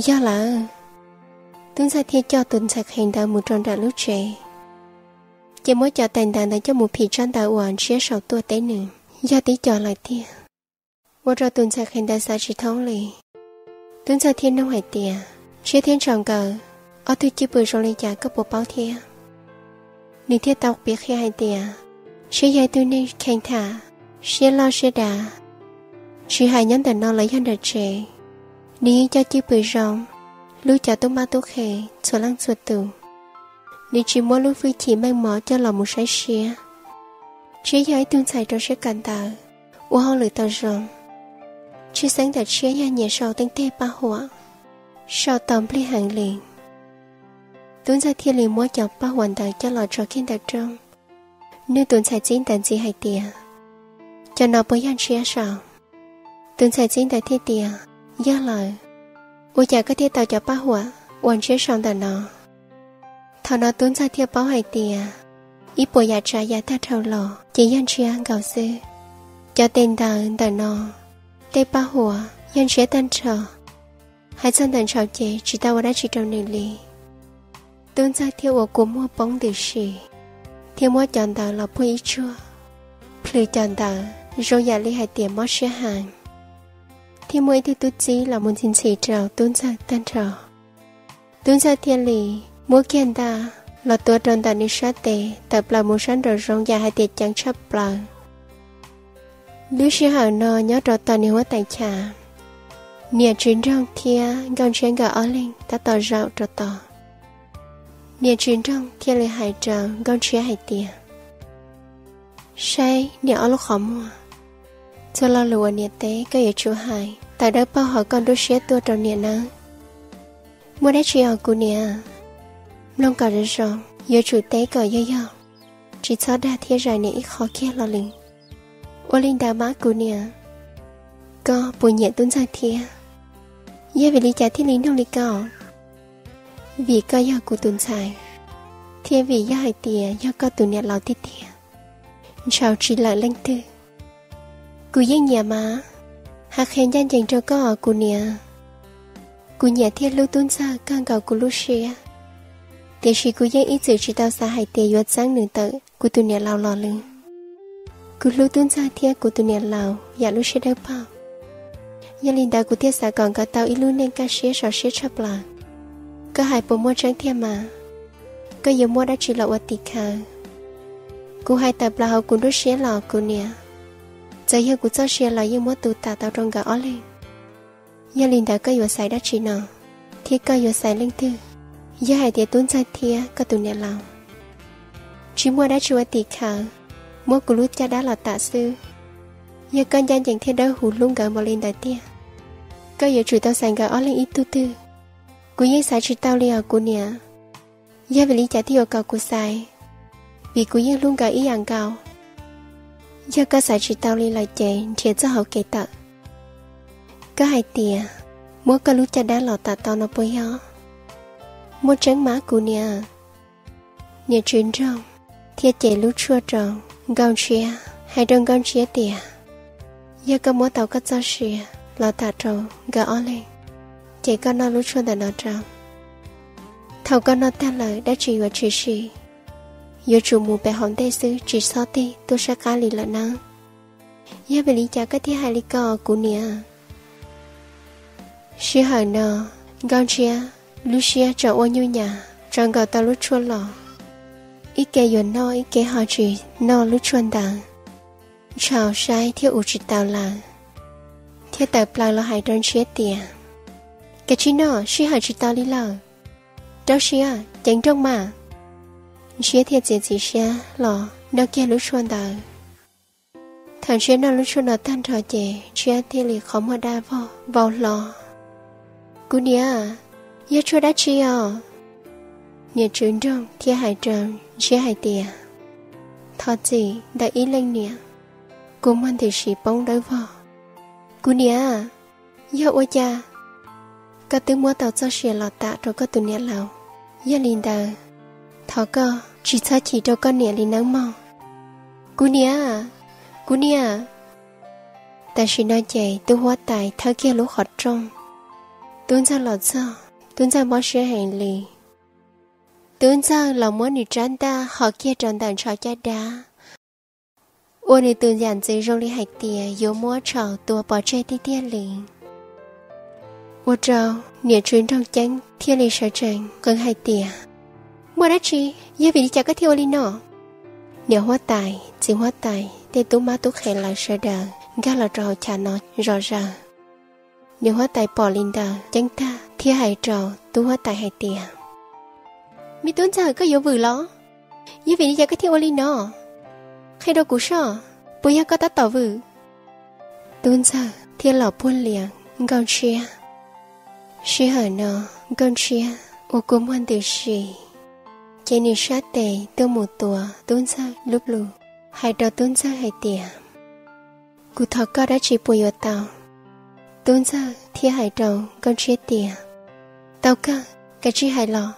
Yog lawm. Tub ntxawg thiaj coj tus ntxhais qhev ntawd mus rau nram lub tsev, ces muab cov tais ntawv ntawd coj mus phim tsab ntawv uas Ntshiab sau tuaj teb nws, yog tib co lawm tiag, ua rau tus ntxhais qhev ntawd xav tsis thoob li. Tub ntxawg thiaj nug hais tias, Ntshiab thiab Ntshaus nkawd ob tug cwj pwm zoo li cas koj puas paub thiab? Nws thiaj tau piav qhia hais tias, Ntshiab yog ib tug neeg kheev tham, siab loj siab dav, tsis hais nyob ntawm no los yog nram tsev, nws yeej coj cwj pwm zoo, hlub cov tub mab tub qhe txhua leej txhua tus. Nws tsis muab lub hwj chim meej mom coj los mus saib siab. Ntshiab yog ib tug ntxhais rau siab kawm ntawv, ua hauj lwm tau zoo. Tshwj xeeb ntawm Ntshiab yog nyiam sau teej teg paj huam, sau tau nplij heev li. Tub ntxawg thiaj li muab cov paj huam ntawd coj los tso kiag ntawm rooj, nug tus ntxhais txib ntawd ntxiv hais tias, cov no puas yog Ntshiab sau? Tus ntxhais txib ntawd thiaj tias, yog lawm. Ua cas koj thiaj tau cov paj huam uas ntshiab sau ntawm no? Thaum no Tub Ntxawg thiaj paub hais tias ib puas yam tsav yam tag nrho los ces yog ntshiab nkaus xwb. Cov tes ntawv ntawm no, tej paj huam yog ntshiab tag nrho. Hais txog ntawm Ntshaus ces tsis tau ua dab tsi rau nws li. Tub Ntxawg thiaj ua kua muag poob ntws si, thiab muab cov ntawv los puag ib tsuag, plhws cov ntawv zoo yam li hais tias mob siab heev, thiab muaj ib tug tub txib los mus ntxhi ntxhi rau Tub Ntxawg tag nrho. Tub Ntxawg thiaj li muab kiag ntaj los tua rau ntawm nws sab tes tawm plaws mus sab nraum zoov yam hais tias ceev tshaj plaws. Lub sij hawm no nyob rau tom niam huab tais chav, niam tswv nroog thiab nkauj ntshiab nkawd ob leeg tab tom zaum rau tod. Niam tswv nroog thiaj li hais rau nkauj ntshiab hais tias, saib niam ob lub qhov muag, txhua lo lus uas niam teb koj yuav tsum hais tawm dawb paug hauv koj nruab siab tuaj rau niam nawb. Muaj dab tsi os kuv niam? Mloog kom zoo zoo, yuav tsum teb kom yog yog, tsis txhob dag thiab zais niam ib qho kiag los li. Ua li ntawd mas kuv niam. Koj puas nyiam Tub Ntxawg thiab? Yog vim li cas thiaj li nug li ko? Vim koj yog kuv tus ntxhais, thiab vim yog hais tias yog koj tus niam laus tiag tiag, Ntshaus tsis lawm leej twg. Kuv yeej nyiam mas, hais qhia ncaj ncees rau koj os kuv niam. Kuv nyiam thiab hlub Tub Ntxawg kawg nkaus kuv lub siab, tiam sis kuv yeej ib txwm tsis tau xav hais tias yuav txeeb nws tawm kuv tus niam laus los li. Kuv hlub Tub Ntxawg thiab kuv tus niam laus yam lub siab dawb paug, yog li ntawd kuv thiaj xav kom nkawd tau ib lub neej kaj siab sov siab tshaj plaws. Koj hais puas muaj tseeb thiab mas? Koj yuav muab dab tsi los ua tim khawv? Kuv hais tawm plaws hauv kuv nruab siab los kuv niam, txawm yog kuv txoj sia los yeej muab tu tas tau rau nkawd ob leeg. Yog li ntawd koj yuav xaiv dab tsi no, thiab koj yuav xaiv leej twg? Yog hais tias Tub Ntxawg thiab koj tus niam laus, tsis muaj dab tsi ua tim khawv, muab kuv lub caj dab los tam xwb. Yog koj ncaj ncees thiab dawb huv hlub nkawd npaum li ntawd tiag, koj yuav tsum tau xaiv nkawd ob leeg ib tug twg. Kuv yeej xaiv tsis tau li os kuv niam. Yog vim li cas thiaj yuav kom kuv xaiv? Vim kuv yeej hlub nkawd ib yam nkaus. Yog koj xaiv tsis tau li lawm ces nrhiav txoj hauv kev tawm. Koj hais tias muab koj lub caj dab los tam tau no puas yog? Muaj tseeb mas kuv niam. Niam tswv nroog thiaj cev lub tshuaj rau Nkauj Ntshiab, hais rau Nkauj Ntshiab tias, yog koj muab tau koj txoj sia los tam rau nkawd ob leeg, ces koj noj lub tshuaj ntawm no rau. Thaum koj noj tag lawm dab tsi yuav tshwm sim, yuav tsum mus pem hauv ntej xwb tsis txhob tig tuaj sab qab li lawm nawb. Yog vim li cas koj thiaj hais li ko kuv niam? Sij hawm no Nkauj Ntshiab lub siab tseem ua nyuj nyas, tseem nkaus tau lub tshuaj los, ib ke yuav noj ib ke ho tsis noj lub tshuaj ntawd. Ntshaus saib thiab ua tsis tau lawm, thiaj tawm plaws los hais rau Ntshiab tias, kav tsij noj, sij hawm tsis tau li lawm. Rau siab ceev nrooj mas. Ntshiab thiaj txiav txim siab los noj kiag lub tshuaj ntawd. Thaum Ntshiab noj lub tshuaj no tag nrho ces Ntshiab thiaj li qhov muag daj vog vau hlo. Kuv niam, yog tshuaj dab tsi os? Niam tswv nroog thiaj hais rau Ntshiab hais tias, thov txim ntawm ib leej niam. Kua muag ntws si poob dawb vog. Kuv niam, yog ua cas? Koj twb muab tau txoj sia los tam rau koj tus niam laus, yog li ntawd, thov koj tsis txhob chim rau koj niam li nawb mog. Kuv niam, kuv niam. Tam sim no ces tub huab tais thawb kiag lub qhov rooj. Tub Ntxawg los txog, Tub Ntxawg mob siab heev li. Tub Ntxawg los muab nws rab ntaj hos kiag rau ntawm Ntshaus caj dab, ua nws tus yam ntxwv zoo li hais tias yuav muab Ntshaus tua pov tseg tiag tiag li. Ua rau niam tswv nroog ceeb thiaj li sawv tsees qw hais tias, muaj dab tsi? Yog vim li cas koj thiaj ua li no? Niam huab tais, txiv huab tais, tej tub mab tub qhe lawv sawv daws nkag los rau hauv chav no zom zaws. Niam huab tais pom li ntawd ceeb tag thiaj hais rau tub huab tais hais tias, me tub ntxawg, koj yuav vwm los? Yog vim li cas koj thiaj ua li no? Qhia rau kuv soj, puas yog koj tab tom vwm? Tub ntxawg thiaj los puag lias Nkauj Ntshiab. Sij hawm no Nkauj Ntshiab ua kua muag ntws si, ces nws sab tes tuaj mus tuav tub ntxawg lub plhu, hais rau tub ntxawg hais tias, kuv thov koj dab tsi puas yuav tau? Tub ntxawg thiaj hais rau Nkauj Ntshiab tias, Tau kawg, kav tsij hais los.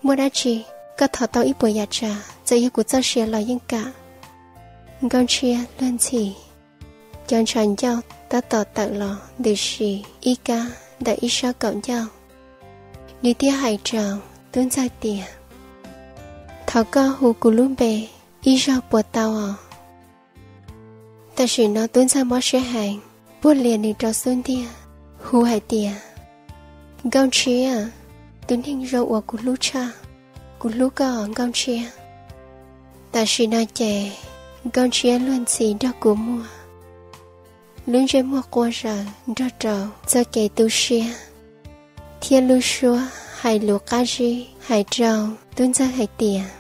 Muaj dab tsi, koj thov tau ib puas yam tsav, txawm yog kuv txoj sia los yeej kam. Nkauj Ntshiab luag ntxhi. Cov ntshav ncauj tab tom tawm los ntws si ib kab ntawm ib sab kaum ncauj. Nws thiaj hais rau tub ntxawg tias, Thov koj hu kuv lub npe ib zaug puas tau os? Tam sim no tub ntxawg mob siab heev, puag lias nws rau xub ntiag, hu hais tias, Nkauj Ntshiab, tus neeg zoo uas kuv hlub tshaj, kuv hlub koj Nkauj Ntshiab. Tam sim no ces Nkauj Ntshiab luag ntxhi nrog kua muag, lub ntsej muag quaj zaws nrog rau txoj kev tu siab, thiab lub suab hais lus qab zib hais rau tub ntxawg hais tias,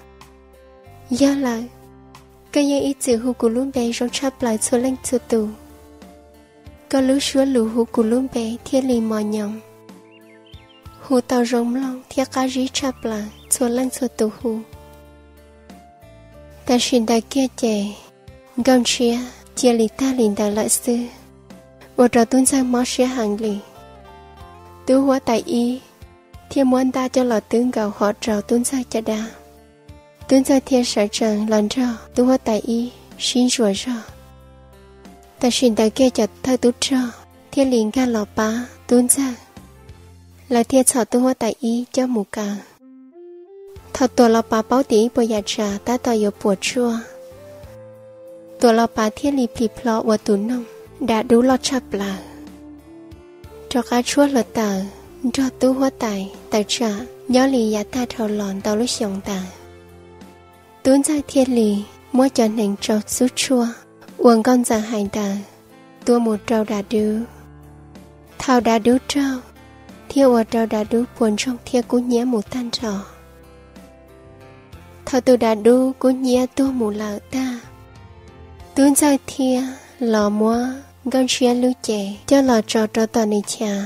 Yog lawm, koj yeej ib txwm hu kuv lub npe zoo tshaj plaws txhua leej txhua tus. Koj lub suab lus hu kuv lub npe thiaj li mos nyoos, hu tau zoo mloog thiab qab zib tshaj plaws txhua leej txhua tus hu. Tam sim ntawd kiag ces Nkauj Ntshiab cia li tag li ntawd lawm xwb, ua rau tub ntxawg mob siab heev li. Tub huab tais ib thiaj muab ntaj coj los twb nkaus hov rau tub ntxawg caj dab. Tub ntxawg thiaj sawv tsees los nrog tub huab tais ib sib ntsuas zog. Tam sim ntawd kiag cov thawj tub rog thiaj li nkag los pab tub ntxawg, lawv thiaj txhom tub huab tais ib coj mus kaw. Thaum Tuam Los Pav paub tias ib puas yam tsav tab tom yuav puas tsuaj, Tuam Los Pav thiaj li plhis plho ua tus noog dav dub loj tshaj plaws, rov qab tshuab hluav taws nrog tub huab tais tawm tsam nyob li yav tag dhau los ntau lub xyoo ntawd. Tub ntxawg thiaj li muab cov hneev tsau xub tshuaj uas nkauj ntxawm hais ntawd tua mus rau dav dub. Thaum dav dub raug, thiaj ua rau dav dub puas ntsoog thiab kub hnyiab mus tag nrho. Thaum tus dav dub kub hnyiab tuag mus lawm tag, tub ntxawg thiaj los muab Nkauj Ntshiab lub cev coj los tso rau tom nws chav.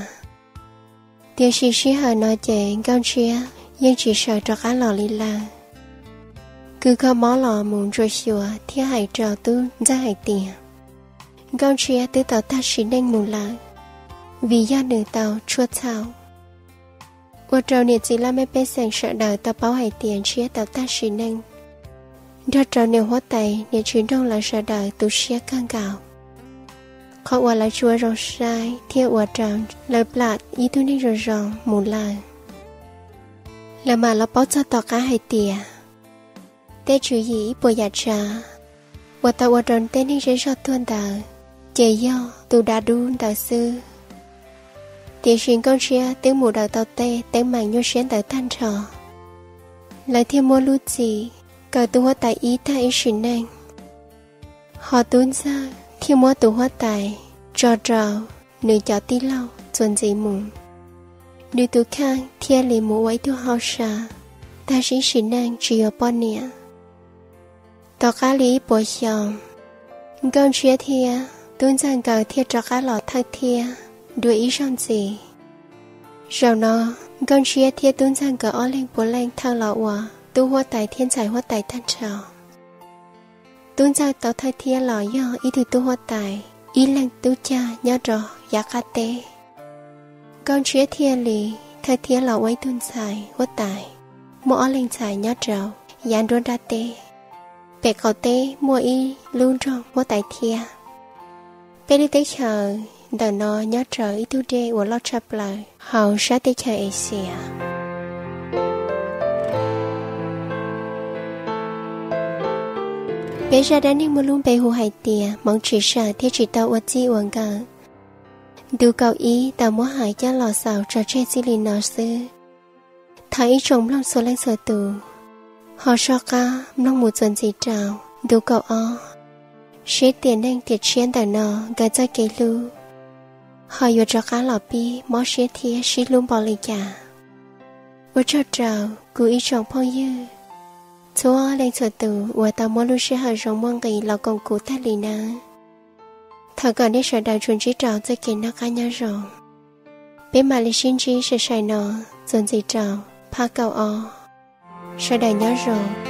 Tiam sis sij hawm no ces Nkauj Ntshiab yeej tsis sawv rov qab los li lawm. Kws kho mob los mus ntsuas xyuas thiab hais rau tub ntxawg hais tias, Nkauj Ntshiab twb tau tag sim neej mus lawm, vim yog nws tau tshuaj txhaum. Ua rau niam txiv laj mej pej xeem sawv daws tau paub hais tias Ntshiab tau tag sim neej, nrog rau niam huab tais niam tsis nroog lawv sawv daws tu siab kawg nkaus. Qhov uas lawv tsis ua zoo saib thiaj ua rau lawv plam ib tug neeg zoo zoo mus lawm. Lawv mam los paub txog tom qab hais tias, tej tswv yim ib puas yam tsav uas tau ua rau tej neeg zej zog tuag ntawd, ces yog tus dav dub ntawd xwb. Tiam sis Nkauj Ntshiab twb mus daws tau tej teeb meem nyuaj siab ntawd tag nrho, lawv thiaj muab lub txim kaw tub huab tais ib tag ib sim neej. Hos tub ntxawg thiaj muab tus huab tais tso rau nws cov tij laug txuas ntxiv mus. Nws tus kheej thiaj li mus ua ib tug hauj sam, tag sim neej tsis yuav poj niam. Tom qab li ib puas xyoo, Nkauj Ntshiab thiab tub ntxawg nkawd thiaj rov qab los thawj thiab dua ib zaug ntxiv. Zaum no, Nkauj Ntshiab thiab tub ntxawg nkawd ob leeg puav leej thawj los ua tub huab tais thiab ntxhais huab tais tag nrho. Tub ntxawg tau thawj thiab los yog ib tug tub huab tais, ib leeg tub cag nyob rau yav qab teb. Nkauj Ntshiab thiaj li thawj thiab los ua ib tug ntxhais huab tais, muaj ob leeg ntxhais nyob rau yav nruab nrab teb. Pem qaum teb muaj ib lub nroog huab tais thiab. Peb lub teb chaws ntawm no nyob rau ib tug dej uas loj tshaj plaws hauv sab teb chaws Axias. Peb zaj dab neeg muaj lub npe hu hais tias Hmoov Tsis Sam thiab Tsis Tau Ua Txij Ua Nkawm. Ntu kaum ib tau muab hais coj los xaus tso tseg txij li no xwb. Thov ib tsoom mloog txhua leej txhua tus ho soj qab mloog mus txuas ntxiv rau ntu kaum ob, seb tiam neej tiam tshiab ntawm no nkawd txoj kev hlub ho yuav rov qab los pib mob siab thiab sib hlub npaum li cas. Ua tsaug rau kuv ib tsoom phooj ywg txhua leej txhua tus uas tau muab lub sij hawm zoo muaj nqis los koom kuv tag li nawb. Thov kom nej sawv daws tsuas ntsib rau txoj kev noj qab nyob zoo. Peb mam li sib ntsib sai sai no txuas ntxiv rau phab kaum ob. Sawv daws nyob zoo.